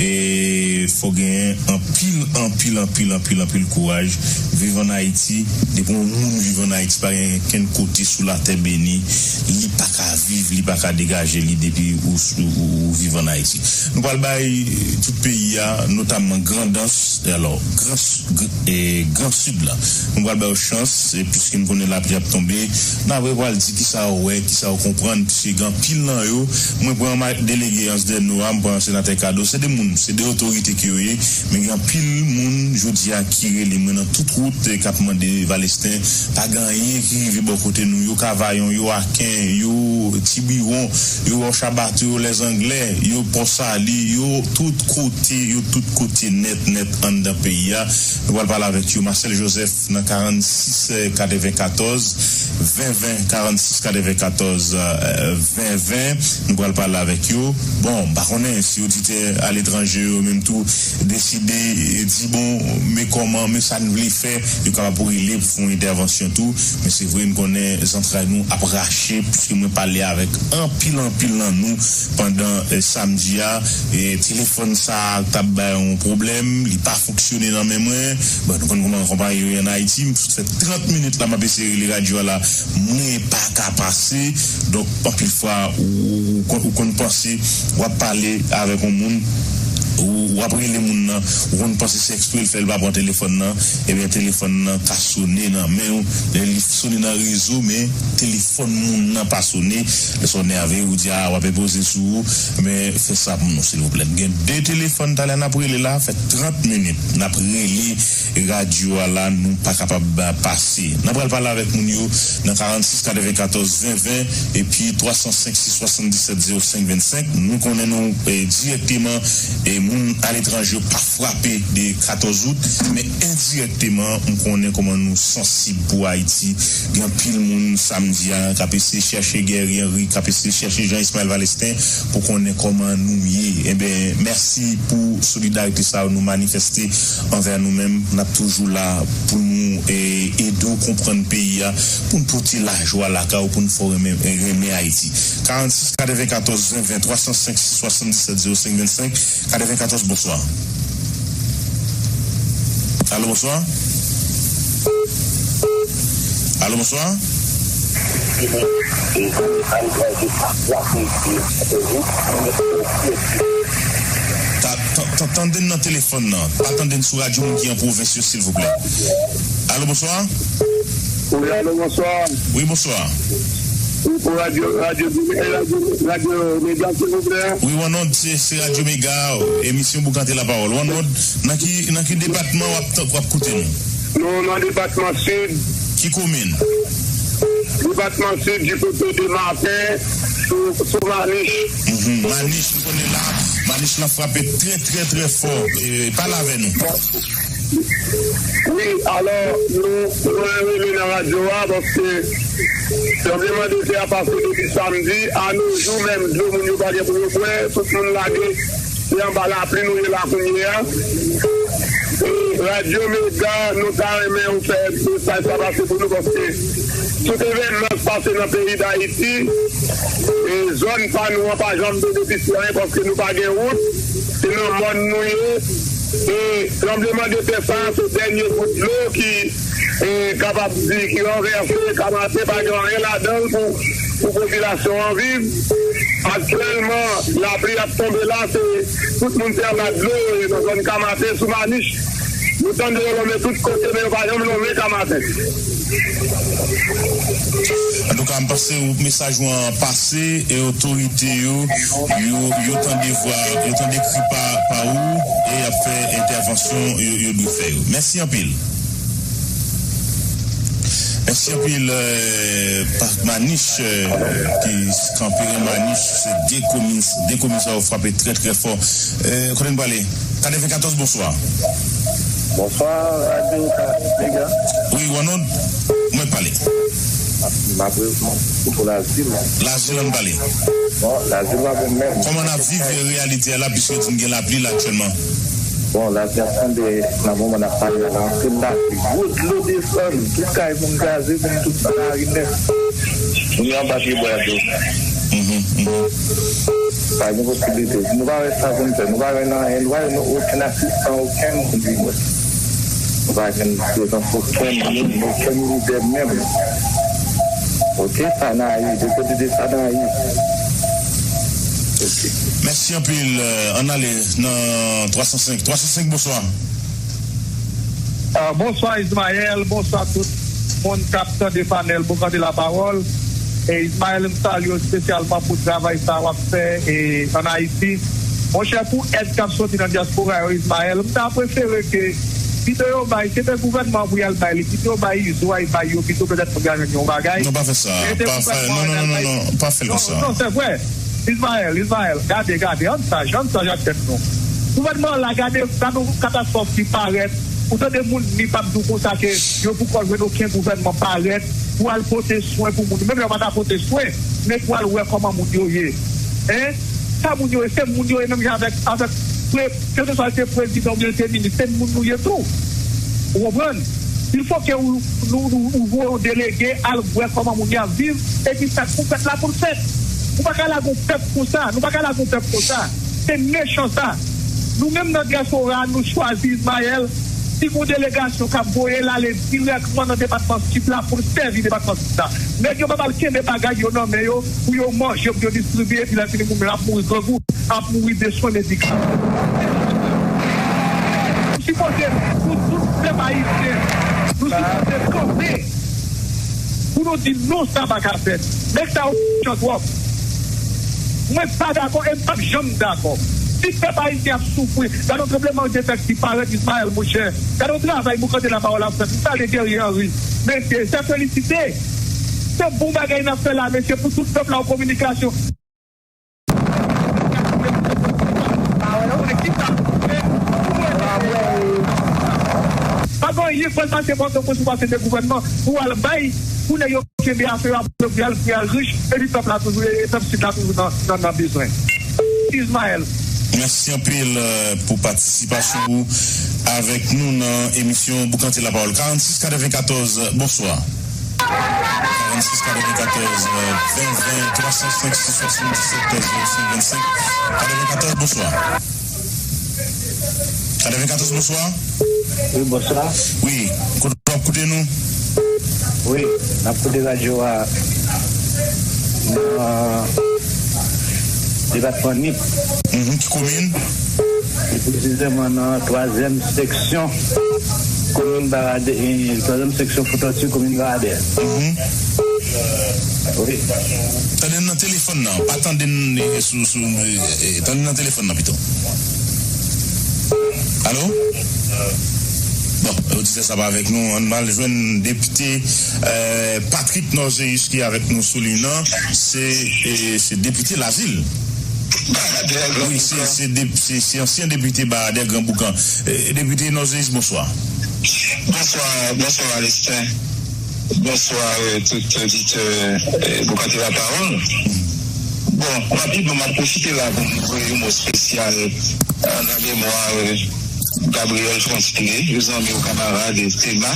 e fò gen anpil, anpil, anpil, anpil, anpil kouraj. Viv ann Ayiti, depi yon moun viv ann Ayiti, pa gen kenn kote sou latè beni, li pa ka viv, li pa ka degaje li depi ou, ou, ou, ou viv ann Ayiti. Nou pral bay tout peyi a, notamman Grandans, e alò, Gran, Gr-, e, Gran Sid la. Nou pral ba yo chans, e piske n konnen lapli ap tonbe, n ap pral di kisa yo wè, kisa yo konprann, piske gen anpil nan yo, mwen pran ma-, delege Anse des Naux a, m pran senatè Cado, se de moun, se de otorite ke yo ye, men gen anpil moun, jodi a, ki rele mwen nan tout wout, e k ap mande Valestin, pa gen anyen ki rive bò kote nou, yo Kavayon, yo Aken, yo Tibiwon, yo Wòch Abato, yo Lèzanglè, yo Pòsali, yo tout kote, yo tout kote nèt, nèt anndan peyi a. Nou pral pale avèk yo. Marcel Joseph nan karannsis katrevenkatòz ven ven, karannsis katrevenkatòz ven ven. Nou pral pale avèk yo. Bon, m pa konnen si oditè aletranje yo menm tou deside di, bon, men kòman, men sa n vle fè, yo kapab pou rele pou fè yon entèvansyon tou. Men se vre, n konnen zantray nou ap rache, piske mwen pale avèk anpil, anpil nan nou pandan, e, samdi a. E telefòn sa a t ap bay yon pwoblèm, li pa fonksyone nan men mwen. Bon, nou konn kòman konpayi yo ye ann Ayiti, m sot fè trant minit la, m ap eseye rele radyo a la, mwen pa ka pase. Donk, anpil fwa, ou, ou, ou konn, ou konn panse w ap pale avèk yon moun, Ou, w ap rele moun nan, ou konn panse se eksprè l fè l pa pran telefòn nan, ebyen telefòn nan ka sone nan men w. Lè li sone nan rezo, men telefòn moun nan pa sone. Lè sa w nève, ou di, a, w ap enpoze sou ou, men fè sa pou nou, silvouplè. N gen de telefòn, talè n ap rele la, fè trant minit n ap rele radyo a la, nou pa kapab, a, pase. N ap pral pale avèk moun yo nan karannsis katrevenkatòz ven ven epi twa san senk sis swasanndisèt zewo senk vennsenk. Nou konnen nou, e, dirèkteman, e, moun aletranje yo pa frape de katòz out, men endirèkteman, m konnen kòman nou sansib pou Ayiti. Gen anpil moun samdi a k ap eseye chèche Guerrier Henry, k ap eseye chèche Jean Ismaël Valestin pou konnen kòman nou ye. Enben, mèsi pou solidarite sa yo nou manifeste anvè nou menm. N ap toujou la pou nou, e, ede w konprann peyi a, pou n pote lajwa lakay ou, pou n fè w renmen, renmen Ayiti. Karannsis katrevenkatòz ven ven, twa san senk swasanndisèt zewo senk vennsenk, katrevenkatòz, bonswa. Alo, bonswa. Alo, bonswa. Ta- ta- ta- Tande n nan telefòn nan. Pa tande n sou radyo moun ki an pwovens yo, silvouplè. Alo, bonswa. Wi, alo, bonswa. Wi, bonswa. Wi, pou radyo, radyo, radyo, radyo Mega, silvouplè. Wi, w annonn, se, se Radyo Mega, emisyon Boukante Lapawòl. W annonn, nan ki, nan ki depatman w ap, w ap koute nou? Nou nan depatman Sid. Ki komin? Depatman Sid, di kote de Maten, sou, sou Manich. Mhm, Manich, nou konnen la, Manich lan frape trè, trè, trè fò. E, pale avè nou. Wi, alò, nou, mwen rele nan radyo a, paske tranblemanntè a pase depi samdi, a nou jou menm, dlo moun yo pa gen pou yo bwè, tout moun lage. Se anba lapli nou ye la kounye a. E, Radyo Mega, nou ta renmen ou fè mesaj sa pase pou nou, paske tout evènman k pase nan peyi Dayiti, e zòn pa nou an pa janm benefisye anyen, paske nou pa gen wout, se nan mòn nou ye. E tranblemanntè sa, se dènye gout dlo ki e, kapab di ki ranvèse, Kamaten pa gen anyen ladan l pou, pou popilasyon an viv. Aktyèlman, lapli ap tonbe la, se tout moun se anba dlo yo ye nan zòn Kamaten sou Manich. Nou tande yo lonmen tout kote, men yo pa janm lonmen Kamaten. Antouka, m panse ou, mesaj ou an pase, e otorite yo, yo, yo tande vwa, yo tande kri pa, pa ou, e y ap fè entèvansyon yo, yo dwe fè yo. Mèsi anpil. Mèsi anpil, eh, Pak Manich, eh, ki kanpe nan Manich, se de komin, de komin sa yo frape trè, trè fò. Eh, kote n prale? Katrevenkatòz, bonswa. Bonswa, Radyo Mega. Wi, w annonn, mwen pale. M ap, m ap reponn pou Lazil. Lazil, ann pale. Bon, Lazil pa bon menm. Kòman n ap viv reyalite a la, piske di n gen lapli la aktyèlman? Bon, Lazil ap tonbe nan moman n ap pale a la, anpil lapli. Gwo dlo desann, tout kay moun kraze, moun tout nan lari nèt. Moun yo anba pye bwa yo. Mhm, mhm. Pa gen posiblite. Nou pa wè sa pou n fè. Nou pa wè nan anyen. Nou pa wè nan okenn asistan, okenn moun vin wè. Nou pa jwenn prezans okenn moun, okenn lidè menm. Oke, sa n a ye. De kote de sa n a ye. Oke. Mèsi anpil. Eh, ann ale nan twa san senk. Twa san senk, bonswa. Ah, bonswa Ismaël, bonswa tout moun k ap tande panèl Boukante Lapawòl. E Ismaël, m salye w espesyalman pou travay sa w ap fè, e, ann Ayiti. Monchè, pou èd k ap soti nan dyaspora yo, Ismaël, m ta prefere ke pito yo bay, se te gouvènman an pou y al bay li, pito yo bay Izo a, y bay yo, pito petèt moun ka jwenn yon bagay. Non, pa fè sa. Se te pa fè, gouvènman non, an non, al non, bay non, non, pa fè l non, konsa. Non, se vre. Ismaël, Ismaël, gade, gade, ann saj, ann saj ak tèt nou. Gouvènman an la, gade, gade yon katastwòf ki parèt. Ou tande moun ni p ap di w konsa ke yo poko jwenn okenn gouvènman parèt pou al pote swen pou moun. Menm lè yo pa ta pote swen, men pou al wè kòman moun yo ye. Hein? Sa moun yo ye, se moun yo ye menm jan avèk, avèk pre-, kèlkeswa se prezidan oubyen se minis, se moun nou ye tou. Ou konprann? Il faut que ou, nou, nou, ou voye yon delege al wè kòman moun yo ap viv, epi sa k pou fèt la pou l fèt. Ou pa ka lage yon pèp konsa, nou pa ka lage yon pèp konsa. Se mechan sa. Nou menm nan dyaspora a, nou chwazi Ismaël. Si gon delegasyon k ap voye l ale dirèkman nan depatman Sid la pou l sèvi depatman Sid la. Nèg yo p ap al kenbe bagay yo nan men yo pou yo manje, pou yo distribye, epi lè fini moun yo ap mouri grangou, ap mouri de swen medikal. Sipoze, pou tout pèp ayisyen, nou sipoze kanpe pou nou di non, sa pa ka fèt. Nèg sa yo mechan twòp. Mwen pa dakò e m p ap janm dakò. Si pèp ayisyen ap soufri, gade yon tranblemann de tè ki parèt, Ismaël, monchè. Gade yon travay pou kante lapawòl ap fèt. M salye Guerrier Henry. Men, e, se felisite. Se bon bagay n ap fè la, mesye, pou tout pèp la, an kominikasyon. Pa gen anyen k pral pase Pòtoprens pou pase de gouvènman pou al bay, pou nèg yo kenbe afè yo, pou yo al, pou yo al rich, epi pèp la toujou, e pèp Sid la toujou nan, nan, nan bezwen. Ismaël. Mèsi anpil, euh, pou patisipasyon ou avèk nou nan emisyon Boukante Lapawòl. Karannsis katrevenkatòz, bonswa. Karannsis katrevenkatòz, ven ven, twa san senk, swasanndisèt, zewo senk vennsenk. Katrevenkatòz, bonswa. Katrevenkatòz, bonswa. Wi, bonswa. Wi, kote w ap koute nou? Wi, n ap koute radyo a nan depatman Nip. Mhm, ki komin? Pi presizèman nan twazyèm seksyon komin Baradè, e, twazyèm seksyon Fòtòti, komin Baradè. Mhm. Wi. Tande n nan telefòn nan, pa tande n, e, sou, sou, e, e, tande n nan telefòn nan pito. Alo? Bon, oditè sa pa avèk nou, ann al jwenn depite, e, Patrick Norgeus ki avèk nou sou liy nan. Se, e, se depite Lazil. Baradè, Gran Boukan. Wi, se, se dep-, se, se ansyen depite Baradè, Gran Boukan. E, depite Norgeus, bonswa. Bonswa, bonswa, Alestin. Bonswa, e, tout oditè, e, Boukante Lapawòl. Bon, rapidman, m ap pwofite la pou m voye yon mo espesyal, e, nan memwa, e, Gabriel Frontier, yon zanmi, yon kamarad, e, Tema,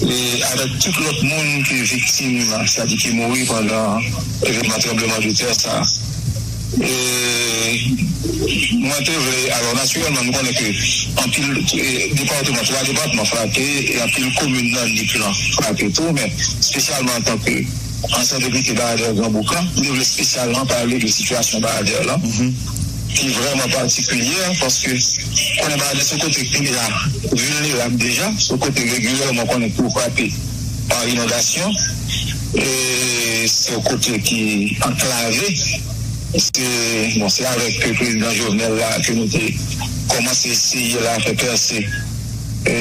e avèk tout lòt moun ki viktim, sètadi ki mouri pandan evènman tranblemanntè sa a. E mwen te vle, alò, natirèlman, nou konnen ke anpil, e, depatman, twa depatman frape, e anpil komin nan Nip lan frape tou, men espesyalman antanke ansyen depite Baradè Gran Boukan, m te vle espesyalman pale de sitiyasyon Baradè lan, ki vrèman patikilye, paske konnen Baradè se kote ki deja vilnerab deja, se kote regilyèman konnen pou frape pa inondasyon, e se yon kote ki anklave. Se, bon, se avèk prezidan Jovenel la ke nou te kòmanse eseye la fè pèse, e,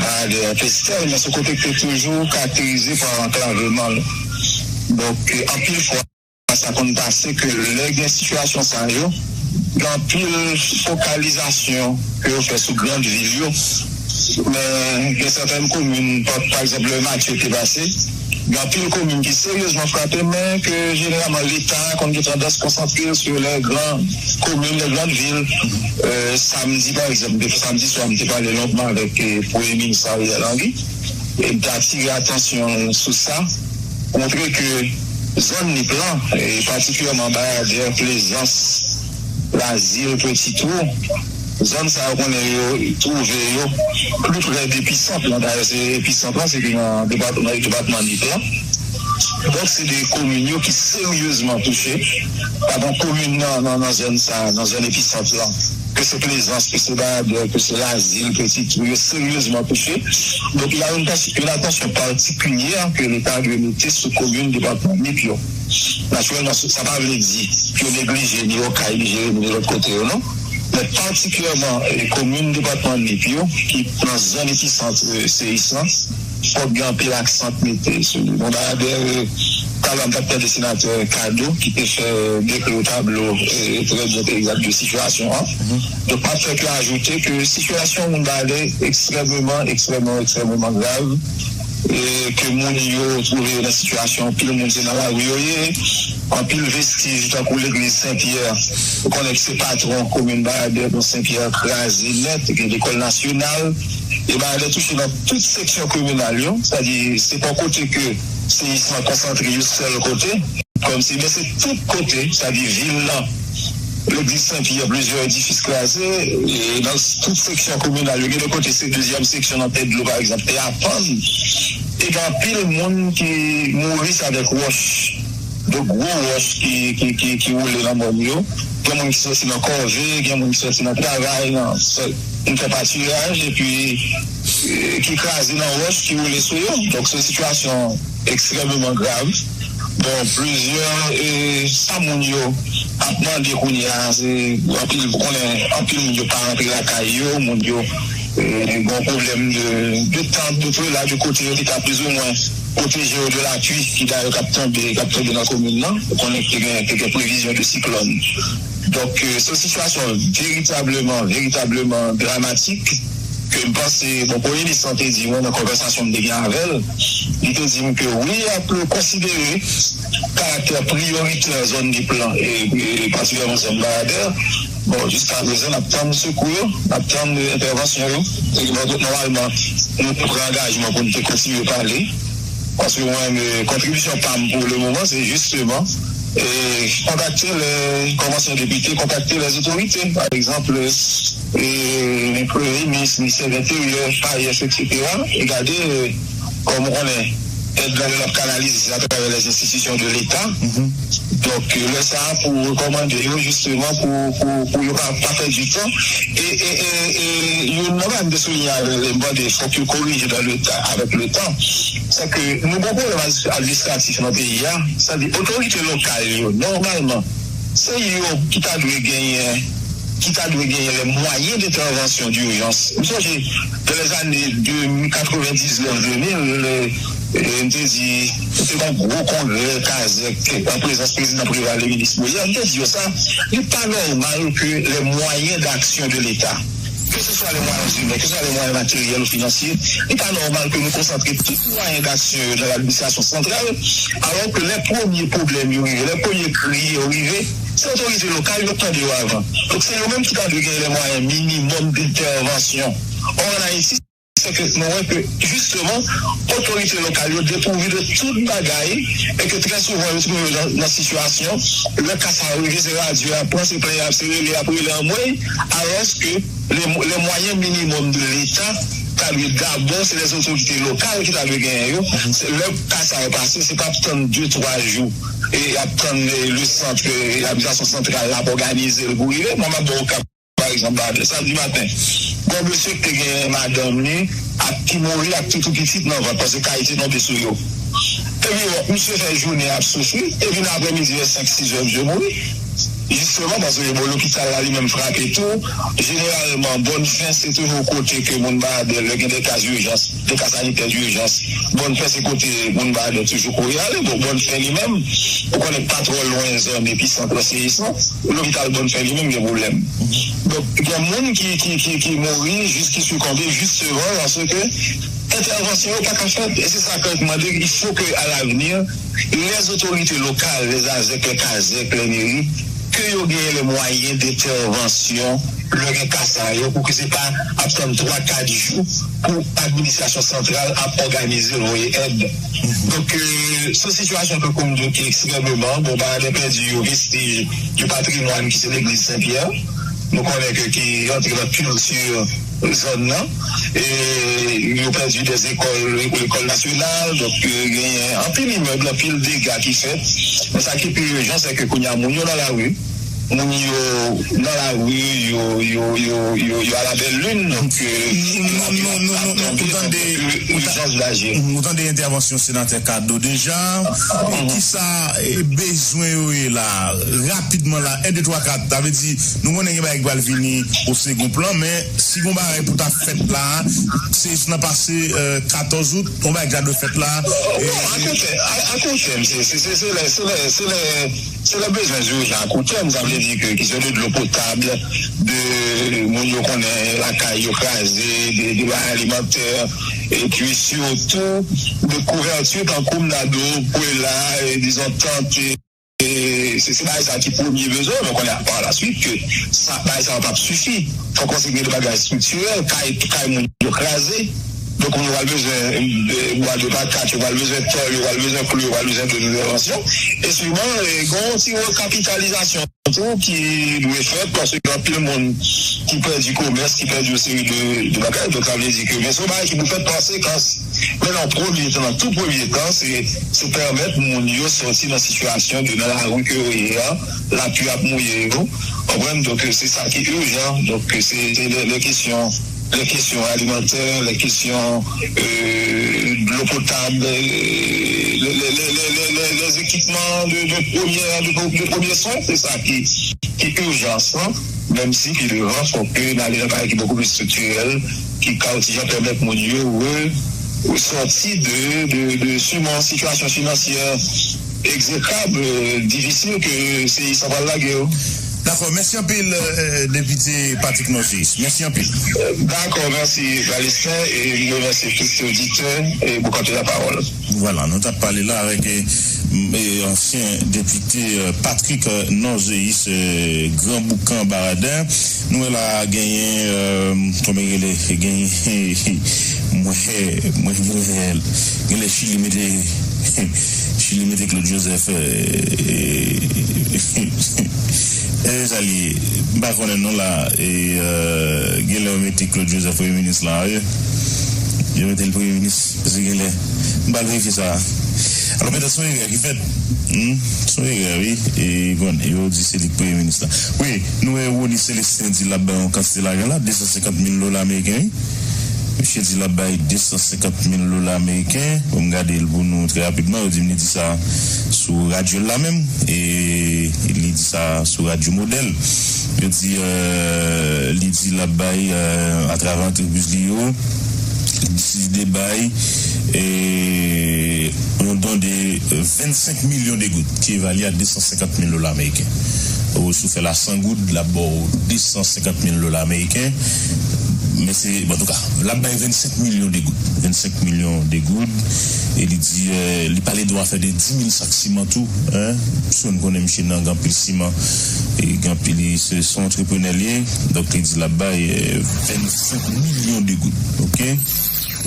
Baradè Pestèl, men se kote ki te toujou karakterize pa anklaveman l. Donk, e, anpil fwa, sa konn pase ke lè gen sitiyasyon sa yo, gen anpil fokalizasyon ke yo fè sou grann vil yo. Men gen sèten komin, pa, pa egzanp, lè Matye te pase, gen anpil komin ki seryezman frape, men ke jeneralman Leta konn gen tandans konsantre l sou lè gran komin, lè grann vil. E, samdi, pa egzanp, depi samdi swa, m te pale longman avèk, e, Premye Minis Ariel Henry, e m te atire atansyon l sou sa, montre ke zòn Nip lan, e patikilyèman Baradè, Plezans, Lazil, Petit Trou, zòn sa yo konnen yo twouve yo pli pre de episant lan. Dayè, se episant lan, se te nan depatman, depatman Nip lan. Donk, se de komin yo ki seryezman touche. Pa gen komin nan, nan, nan zòn sa, nan zòn episant lan. Ke se Plezans, ke se Baradè, ke se Lazil, Petit Trou, yo seryezman touche. Donk, il y a une, une attention particulière que l'État doit mettre sou komin depatman Nip yo. Natirèlman, sa pa vle di pou yo neglije ni Okay, ni Jeremi, ni lòt kote yo, non. Men patikilyèman, e, komin depatman Nip yo, ki nan zòn episant, e, seyis lan, fòk gen anpil aksan k mete sou li. Bon, Baradè, e, talè a m t ap tande senatè Cado ki te fè deklè tablo, e, trè byen egzak de sitiyasyon an. Donk, m ap fè ke ajoute ke sitiyasyon moun Baradè ekstrèmeman, ekstrèmeman, ekstrèmeman grav. E ke moun yo twouve yo nan sitiyasyon, anpil moun se nan lari yo ye, anpil vestij tankou legliz Sen Pyè, ou konnen ki se patwon komin Baradè, bon, Sen Pyè kraze nèt, gen lekòl nasyonal, e Baradè touche nan tout seksyon kominal yo, sètadi se pa yon kote ke seyis lan konsantre yon sèl kote, kòmsi, men se tout kote, sètadi vil lan, legliz Sen Pyè, plizyè edifis kraze, e nan tout seksyon kominal yo, gen de kote se dezyèm seksyon nan tèt dlo, pa egzanp, te apann, e gen anpil moun ki mouri sa avèk wòch. de gwo wòch ki, ki, ki, ki woule nan mòn yo. Gen moun ki sòti nan kòve, gen moun ki sòti nan travay, nan, sò- nou fè patiraj, epi eh, ki kraze nan wòch, ki woule sou yo. Donk, se yon sitiyasyon ekstrèmeman grav. Bon, plizyè eh, sa moun yo ap mande kounye a, se anpil, ou konnen, anpil moun yo pa rantre lakay yo, moun yo eh, gen yon pwoblèm de, de tant, de prela, de kote yo te ka plizoumwen pwoteje yo de lapli ki dayè k ap tonbe, k ap tonbe nan komin nan. Ou konnen ke te gen, te gen previzyon de siklòn. Donk, eh, se yon sitiyasyon veritableman, veritableman dramatik ke m panse, bon, Premye Minis lan te di mwen nan konvèsasyon m te gen avè l, li te di m ke wi, y ap konsidere karaktè priyoritè zòn Nip lan, e, e patikilyèman zòn Bayadè. Bon, jiskaprezan, n ap tann sekou yo, n ap tann entèvansyon yo. E nò- nòmalman, nou te pran angajman pou n te kontinye pale. Paske mwen, eh, kontribisyon pa m pou le moman, se jisteman eh, kontakte lè, kòm ansyen depite, kontakte lè otorite, pa egzanp, eh, Premye Minis, Ministè Lenteryè, FAES, etsetera, e gade, eh, kòm ou konnen, èd la yo ap kanalize, se atravè lè enstitisyon de Leta. Donk, eh, lè sa a pou rekòmande yo, jisteman, pou, pou, pou yo pa, pa pèdi tan. E, e, e, e youn nan bagay m te souliye avè l, m tande fòk yo korije dan le tan, avèk le tan, se ke nou gen yon pwoblèm administratif nan peyi a, sètadi otorite lokal yo, nòmalman, se yo ki ta dwe genyen, ki ta dwe genyen les moyens d'intervention d'urgence. M sonje, dans les années de quatre-vingt-dix-neuf deux mille, eh, m te di, se yon gwo kongrè kazèk an prezans prezidan Préval e minis Molière, m te di yo sa, li pa nòmal ke les moyens d'action de l'État, que ce soit les moyens humains, que ce soit les moyens matériels ou financiers, li pa nòmal ke nou konsantre tout mwayen d'aksyon yo nan ladministrasyon santral, alò ke lè premye pwoblèm yo rive, lè premye kri yo rive, se otorite lokal yo tande yo avan. Donk, se yo menm ki ta dwe gen les moyens minimum d'intervention. Or, an Ayiti, se ke nou wè ke, jisteman, otorite lokal yo depouvi de tout bagay e ke trè souvan yo twouve yo nan, nan sitiyasyon, lè ka sa yo rive, se radyo y ap pran, se plenn y ap, se rele y ap rele anmwey, alòske les, les moyens minimum de l'État ta dwe dabò, se les autorités locales ki ta dwe genyen yo. Se lè ka sa yo pase, se p ap tann de, twa jou e y ap tann eh, le sant, eh, administrasyon santral la ap òganize l pou rive. Mwen, m ap ba w ka pa egzanp, Baden, samdi maten, gen yon mesye ki te gen madanm li ak ki mouri ak toutou pitit nan vant paske kay te tonbe sou yo. Epi, bon, misye fè jounen ap soufri, epi nan aprèmidi, vè senk, sis è, misye mouri. Jisteman, paske, bon, lopital la li menm frape tou. Jeneralman, Bòn Fen se toujou kote ke moun malad, lè gen de ka dijans, de ka sanitè dijans, Bòn Fen se kote moun malad toujou kouri ale. Bon, Bòn Fen li menm, ou konnen pa twò lwen zòn episant seyis lan. Lopital Bòn Fen li menm gen pwoblèm. Donk, gen moun ki, ki, ki, ki mouri jis ki sikonbe jisteman paske entèvansyon yo pa ka fèt. E se sa ke m mande, il faut que à l'avenir, les autorités locales, les azèk, les kazèk, les mairies, ke yo genyen les moyens d'intervention lè gen ka sa yo, pou ke se pa ap tann twa, kat jou pou administrasyon santral ap òganize l, voye èd. Donk, euh, se yon sitiyasyon ke, kòm m di w, ki ekstrèmeman, bon, Baden pèdi yon vestij de patrimwàn ki se legliz Sen Pyè. Nou konnen ke ki rantre nan kilti zòn nan. E yo pèdi de lekòl, lekòl nasyonal, donk, euh, genyen anpil imèb, anpil dega ki fèt. Men sa ki pi ijan, se ke kounye a moun yo nan lari. Moun yo nan lari, yo, yo, yo, yo, yo a la bèl lin, donk, euh, non, non, non, non, non, non, ou tande, ou ta- irijans daje. Ou tande entèvansyon senatè Cadeau deja. E kisa, e, bezwen yo ye la, rapidman la, en, de, twa, kat, sa vle di, nou konnen gen bagay ki pral vini o second plan, men si gon bagay pou ta fèt la, se nan pase, euh, katòz out, gon bagay ki ta dwe fèt la. Non, akoutèm, a, akoutèm, se, se, se, se lè, se lè, se lè, se lè bezwen ijan akoutèm, sa vle di ke kesyon de dlo potab, de moun yo konnen lakay yo kraze, de, de bagay alimantè, epi sitou de kouvèti tankou m ta di w, pwela, e, dizon tant, e, e, se, se bagay sa ki premye bezwen, men konnen pa la swit ke sa, bagay sa p ap sifi. Fòk konsidere de bagay estriktirèl, kay, kay moun yo kraze. Donk, moun yo pral bezwen, e, bwa de patat, yo pral bezwen tòl, yo pral bezwen klou, yo pral bezwen de entèvansyon. E siman, e, gen yon ti rekapitalizasyon. tou ki dwe fèt, paske gen anpil moun ki pèdi komès, ki pèdi yon seri de, de bagay. Donk, sa vle di ke, men se yon bagay ki pou fèt pa sekans. Men nan premye tan, nan tou premye tan, se, se pèmèt moun yo sòti nan sitiyasyon de nan lari ke yo ye a, lapli ap mouye yo. Konprann? Donk, se sa ki ijan. Donk, se, se lè, lè kesyon les questions alimentaires, les questions euh, de l'eau potable, euh, les, les, les, les, les, les équipements de, de, première, de, de premiers soins, c'est ça qui, qui est urgence. Hein? Menm si pi devan, fòk ke n ale nan bagay ki bokou pli striktirèl, ki ka otijan pèmèt moun yo re, resòti de, de, de siman sitiyasyon finansyè egzekab, euh, difisil ke se sa pral lage yo. Dakò, mèsi anpil, euh, depite Patrick Nojis. Mèsi anpil. Dakò, mèsi, Valistin, e m remèsye tout oditè e pou kante lapawòl. Vwala, nou t ap pale la avèk, eh, m, eh, ansyen depite, eh, Patrick, eh, Norgéus, eh, Gran Boukan Baraden. Nou wè la genyen, eh, kòman rele, genyen, mwen, mwen genyen, genyen Chili mete, Chili mete Claude Joseph, eh, eh, eh, sa li ye, m pa konnen non la, e, eh, genlè yo mete Claude Joseph premye minis la, wi. Yo mete l premye minis. Paske genlè, m pral verifye sa. Alò, petèt se yon erè ki fèt. Hmm, se yon erè, wi. E, bon, yo di se li k premye minis la. Wi, nou wè Rony Célestin di l ap bay yon kantite lajan la, de san senkant mil dola ameriken, wi. Misye di l ap bay de san senkant mil dola ameriken. Bon, m gade l pou nou trè rapidman. Yo di m li di sa sou radyo l la menm. E li di sa sou radyo Modèl. Yo di, euh, li di l ap bay, euh, atravè antrepriz li yo, li deside bay, e, yon don de vennsenk milyon de goud, ki evalye a de san senkant mil dola ameriken. Ou si w fè l a san goud, l ap ba w de san senkant mil dola ameriken. Men se, bon, antouka, l ap bay vennsenk milyon de goud. Vennsenk milyon de goud. E li di, euh, li pale de yon afè de dis mil sak siman tou, hein. Paske nou konnen misye nan gen anpil siman. E gen anpil, li se, se yon antreprenè li ye. Donk, li di l ap bay, euh, vennsenk milyon de goud. Oke?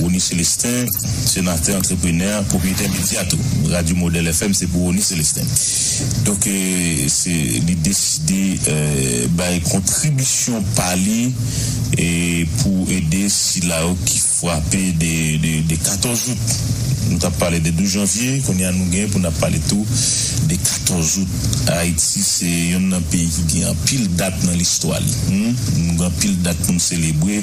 Rony Célestin, senatè, antreprenè, pwopriyetè medya tou. Radyo Modèl F M, se pou Rony Célestin. Donk, eh, se, li deside, eh, bay kontribisyon pa li, eh, pou ede sila yo ki frape de, de, de katòz out. Nou t ap pale de douz janvye, kounye a nou gen pou n ap pale tou de katòz out. Ayiti se youn nan peyi ki gen anpil dat nan listwa li. Hmm? Nou gen anpil dat pou n selebre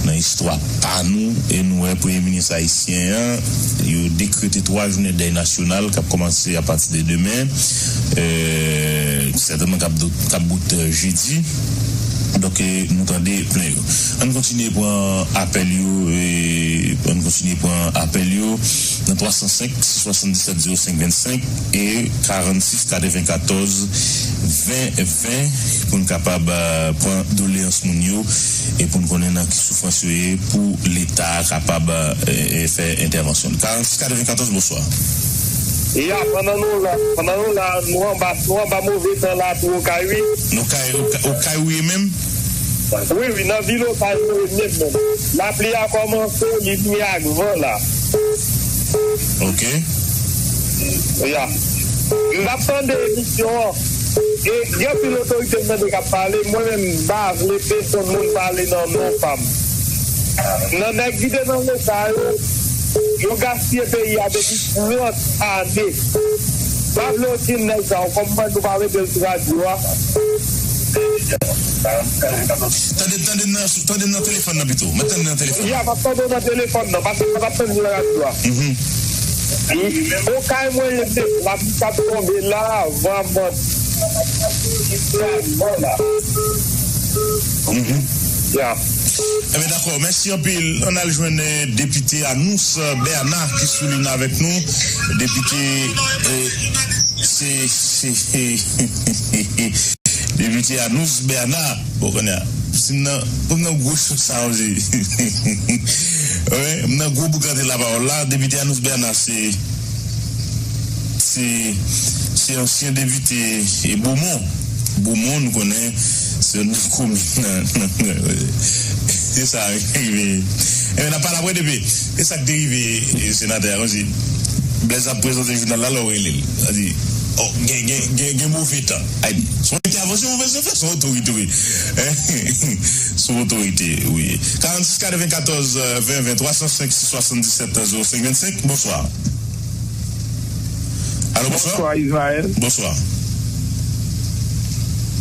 nan istwa pa nou, e nou wè premye minis ayisyen an, yo dekrete twa jounen dèy nasyonal k ap kòmanse apati de demen, euh, sètènman k ap, k ap bout, euh, jedi. Donk, eh, nou tande plen yo. Ann kontinye pran apèl yo, eh, ann kontinye pran apèl yo nan twa san senk, sis swasanndisèt, zewo senk vennsenk e karannsis katrevenkatòz ven ven pou n kapab, eh, pran doleyans moun yo e pou n konnen nan ki soufrans yo ye pou Leta kapab, eh, eh, fè entèvansyon l. Karannsis katrevenkatòz, bonswa. Ya, pandan nou la, pandan nou la, nou anba, nou anba move tan la tou Okay, wi. Nou kay, Okay, Okay ou ye menm? Wi, wi, nan vil Okay nou ye menm, menm. Lapli a kòmanse, li vini ak van la. Oke. Ya. M t ap tande emisyon an. E gen anpil otorite m tande k ap pale, mwen menm m pa vle pèsonn moun pale nan non pa m. Nan nèg ki te nan Leta yo, yo gaspiye peyi a depi trant ane. M pa vle yo di nèg sa yo, kòm mwen nou pa mete l sou radyo a. Tande, tande nan, tande nan telefòn nan pito. Mwen tande nan telefòn. Ya, m ap tande w nan telefòn nan, paske mwen p ap tande nan radyo a. Mhm. Okay mwen ye menm, lapli k ap tonbe la, van ap vante. Mhm. Ya. Ebyen, dakò. Mèsi anpil. Ann al jwenn, eh, depite Anous Bernard ki sou liy avèk nou. Depite, eh, se, se, depite Anous Bernard. Bon, kounye a, si m nan, pou m nan gwo chou sa, wi, m nan gwo boukante lapawòl la. Depite Anous Bernard, se, se, se ansyen depite, e, Bomon. Bomon, nou konnen, se yon komin nan, nan, se sa ki rive. Ebyen, n ap pale apre, depi, se sa k te rive, e, senatè a, kòmsi Blaise ap prezante jounal la, lè w rele l. Sa di, Oh, gen, gen, gen, gen move tan. Ay, se yon entèvansyon move zafè, se yon otorite, wi. Se yon otorite, wi. Karannsis katrevenkatòz ven ven twa san senk sis swasanndisèt zewo senk vennsenk, bonswa. Alo, bonswa. Bonswa, Ismaël. Bonswa.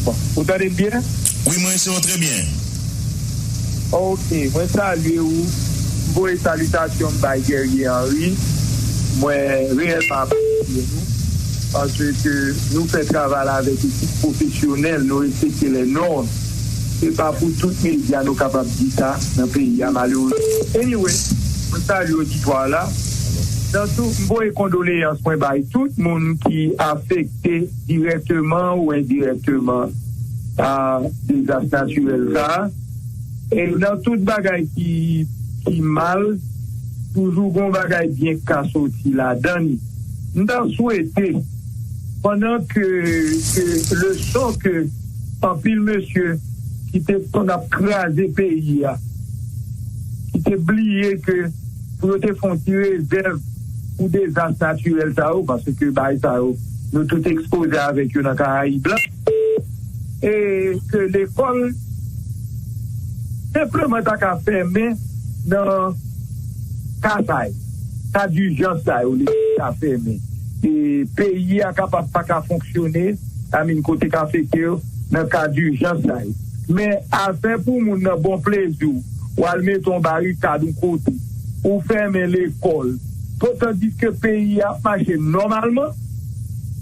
Bon, ou tande m byen? Wi, mwen rese w trè byen. Ok, mwen salye ou. M voye salitasyon m bay Guerrier Henry. Mwen reyèlman apresye nou. Paske nou fè travay la avèk ekip pwofesyonèl, nou respekte lè nòm. Se pa pou tout medya nou kapab di sa nan peyi a, malerezman. Anyway, mwen salye oditwa la. Nan tou, m voye kondoleyans mwen bay tout moun ki afekte dirèkteman ou endirèkteman pa dezas natirèl sa a. E nan tout bagay ki, ki mal, toujou gon bagay byen k ka soti ladan li. M ta swete, pandan ke, ke leson ke anpil mesye ki te konn ap kraze peyi a, ki te bliye ke pou yo te fè yon ti rezèv pou dezas natirèl sa yo, paske bagay sa yo, nou tout ekspoze avèk yo nan Karayib la. E ke lekòl senpleman ta ka fèmen nan ka sa yo, ka dijans sa yo, lekòl ta fèmen. E peyi a kapab pa ka fonksyone, amin kote k afekte yo, nan ka dijans sa yo. Men afè pou moun nan bon plezi w, w al mete yon barikad yon kote, ou fèmen lekòl, tandiske peyi a ap mache nòmalman,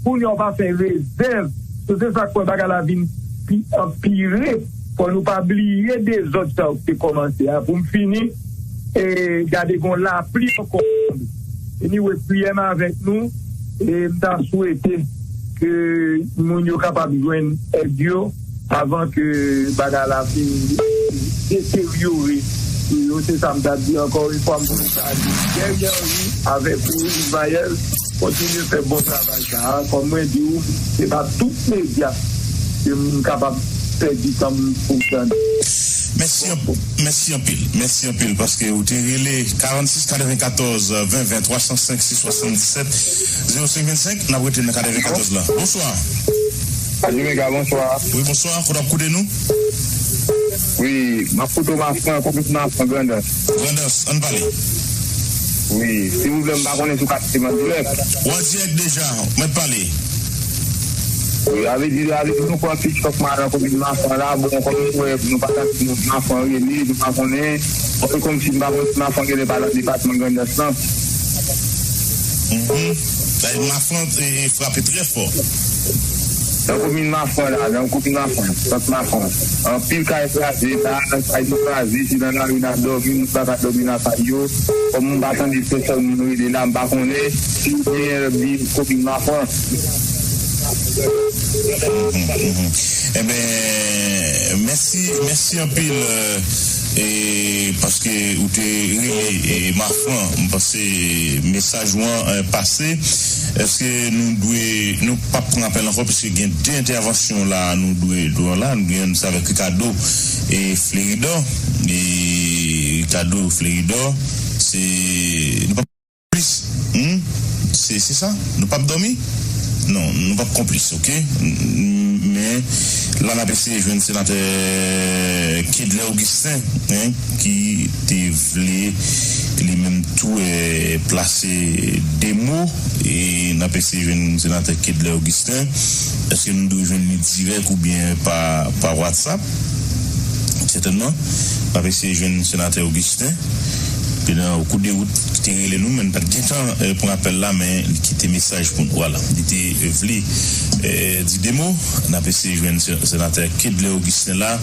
kounye a w pa fè rezèv. So, se sa k fè bagay la vin pi anpire. Fò nou pa bliye dezòd sa yo ki te kòmanse a. Pou m fini, e gade gon lapli ankò. Anyway, priyè m avèk nou, e m ta swete ke moun yo kapab jwenn èd yo avan ke bagay la fin deteryore. Pou yo, se sa m ta di ankò yon fwa, m vle salye Guerrier Henry avèk ou, Ismaël, kontinye fè bon travay sa a. Kòm mwen di w, se pa tout medya ke m kapab pèdi tan m pou m tande. Mèsi anpil, mèsi anpil, mèsi anpil, paske ou te rele karannsis katrevenkatòz ven ven twa san senk sis swasanndisèt zewo senk vennsenk, n ap rete nan katrevenkatòz la. Bonswa. Adimega, bonswa. Wi, bonswa. Kote w ap koute nou? Wi, m ap koute w Mafran, komin Mafran, Grandans. Grandans, ann pale. Wi, silvouplè, m pa konnen si w ka kite m an dirèk. Ou an dirèk deja, ou mèt pale. Wi, sa vle di, sa vle di nou pran Pitchcock Madan komin Mafran la, bon, kòm nou wè, nou pa santi moun Mafran rele, nou pa konnen. Bon, se kòmsi m pa konn si Mafran genlè pa nan depatman Grandans lan. Mhm. Sa vle di Mafran, e, e, frape trè fò. Nan komin Mafran la, nan komin Mafran, sant Mafran. Anpil kay kraze la, kay nou kraze, se nan lari n ap dòmi, moun pa ka dòmi nan kay yo. Kòm m pa tande pèsòn moun rele la, m pa konnen si gen lòt vil komin Mafran. Mhm, mhm. Enben, mèsi, mèsi anpil, euh, e paske ou te rele, e, Mafran, m panse mesaj ou an, eh, pase. Èske nou dwe, nou p ap pran apèl ankò, paske gen de entèvansyon la, nou dwe, dwe la, nou gen sa avèk Ricardo e Fleridor. E Ricardo Fleridor, se, nou p ap konplis. Hmm? Se, se sa? Nou p ap dòmi? Non, nou p ap konplis, ok? Men, la n ap eseye jwenn senatè Kedlè Augustin, hein, ki te vle li menm tou, eh, plase de mo, e n ap eseye jwenn senatè Kedlè Augustin. Èske nou dwe jwenn li dirèk oubyen pa, pa WhatsApp? Sètènman, n ap eseye jwenn senatè Augustin. Epi nan, o kou de wout, ki te rele nou, men n pa t gen tan, eh, pran apèl la, men li kite mesaj pou nou. Vwala, li te vle, eh, di de mo. N ap eseye jwenn se-, senatè Kedlè Augustin la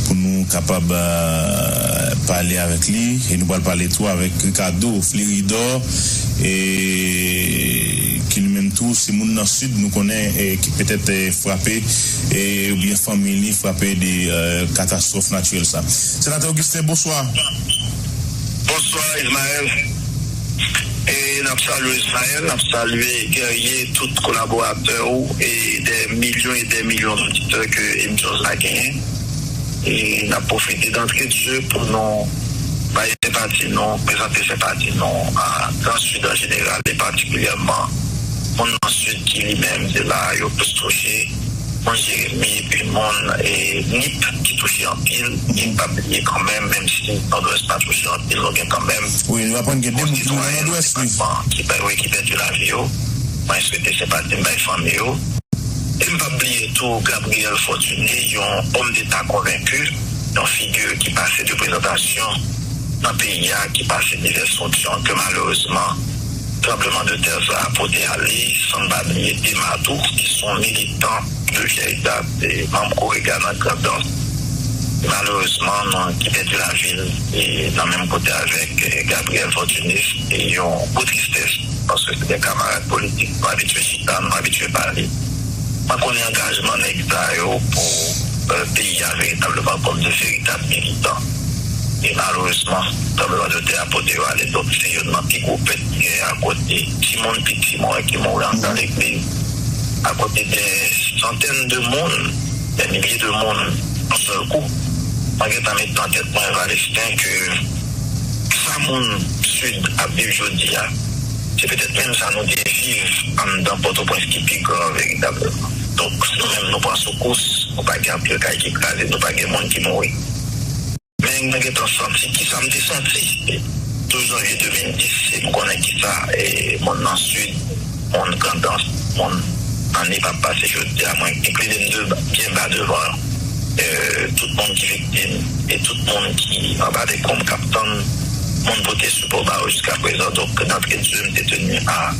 pou nou kapab, eh, pale avèk li. E nou pral pale tou avèk Ricardo Fleridor, e ki li menm tou, se moun nan Sid, nou konnen, e ki petèt, e, frape, e, oubyen fanmi li frape de, e, katastwòf natirèl sa. Senatè Augustin, bonswa. Bonswa, Ismaël. E n ap salye w, Ismaël, n ap salye Guerrier, tout kolaboratè w, e dè milyon e dè milyon oditè ke emisyon sa genyen. E n ap pwofite d'entrée de jeu pou nou bay senpati nou, prezante senpati nou a Gran Sid an jeneral, e patikilyèman Moun nan Sid ki li menm se la yo plis touche. Moun Jeremi epi moun e, Nip ki touche anpil. E n pa bliye kanmenm, menm si Nòdwès pa touche anpil, nou gen kanmenm. Wi, nou aprann gen de moun ki mouri nan Nòdwès, wi. Ki pè-, wi, ki pèdi lavi yo. Mwen swete senpati m bay fanmi yo. E m p ap bliye tou Gabriel Fortuné, yon òm deta konvenki, yon figi ki pase de prezantasyon nan peyi a, ki pase divès fonksyon ke malerezman tranbleman de tè sa a pote ale, san n pa bliye Dema tou, ki se yon militan de vyèy dat, e manm Korega nan Grandans. Malerezman, nou, ki pèdi lavi l, e nan menm kote avèk, e, Gabriel Fortuné, e yon gwo tristès, paske se de kamarad politik, nou abitye chita, nou abitye pale. Mwen konnen angajman nèg sa yo pou, e, peyi a veritableman kòm de veritab militan. E malerezman, tranbleman de tè a pote yo ale, donk se youn nan pi gwo pèt ki gen akote timoun piti mwen ki mouri anndan legliz, akote de santèn de moun, de milye de moun, yon sèl kou. Mwen gentan met nan tèt mwen, Valesten, ke sa moun Sid ap viv jodi a, se petèt menm sa nou te viv anndan Pòtoprens ki pi grav veritableman. Donk, nou menm, nou pran soukous, nou pa gen anpil kay ki kraze, nou pa gen moun ki mouri. Men mwen gentan santi kisa m te santi. Douz janvye de mil dis, e m konnen kisa, e, moun nan Sid, moun Grandans, moun nan Nip ap pase jodi a. Mwen enklinen m de, byen ba devan, e, tout moun ki viktim e tout moun ki anba de konb k ap tann moun pote sipò ba yo jiska prezan. Donk, d'entrée de jeu, m te teni a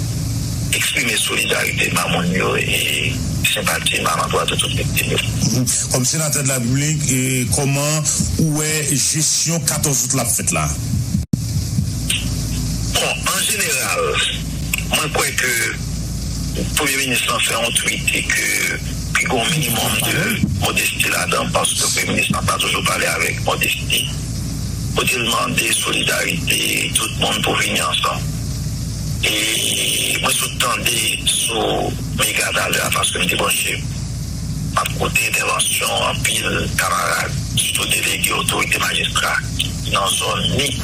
eksprime solidarite ba moun yo e senpati m alandwa de tout viktim yo. Kòm senatè de la Repiblik, e kòman ou wè jesyon katòz out la ap fèt la? Bon, an jeneral, mwen kwè ke Premye Minis lan fè yon tweet e ke pi gon minimòm de modesti ladan, paske Premye Minis lan pa toujou pale avèk modesti. Kote l mande solidarite tout moun pou vini ansanm. E mwen sot tande sou Mega talè a, paske m te branche, m ap koute entèvansyon anpil kamarad, sitou delege otorite majistra nan zòn Nip.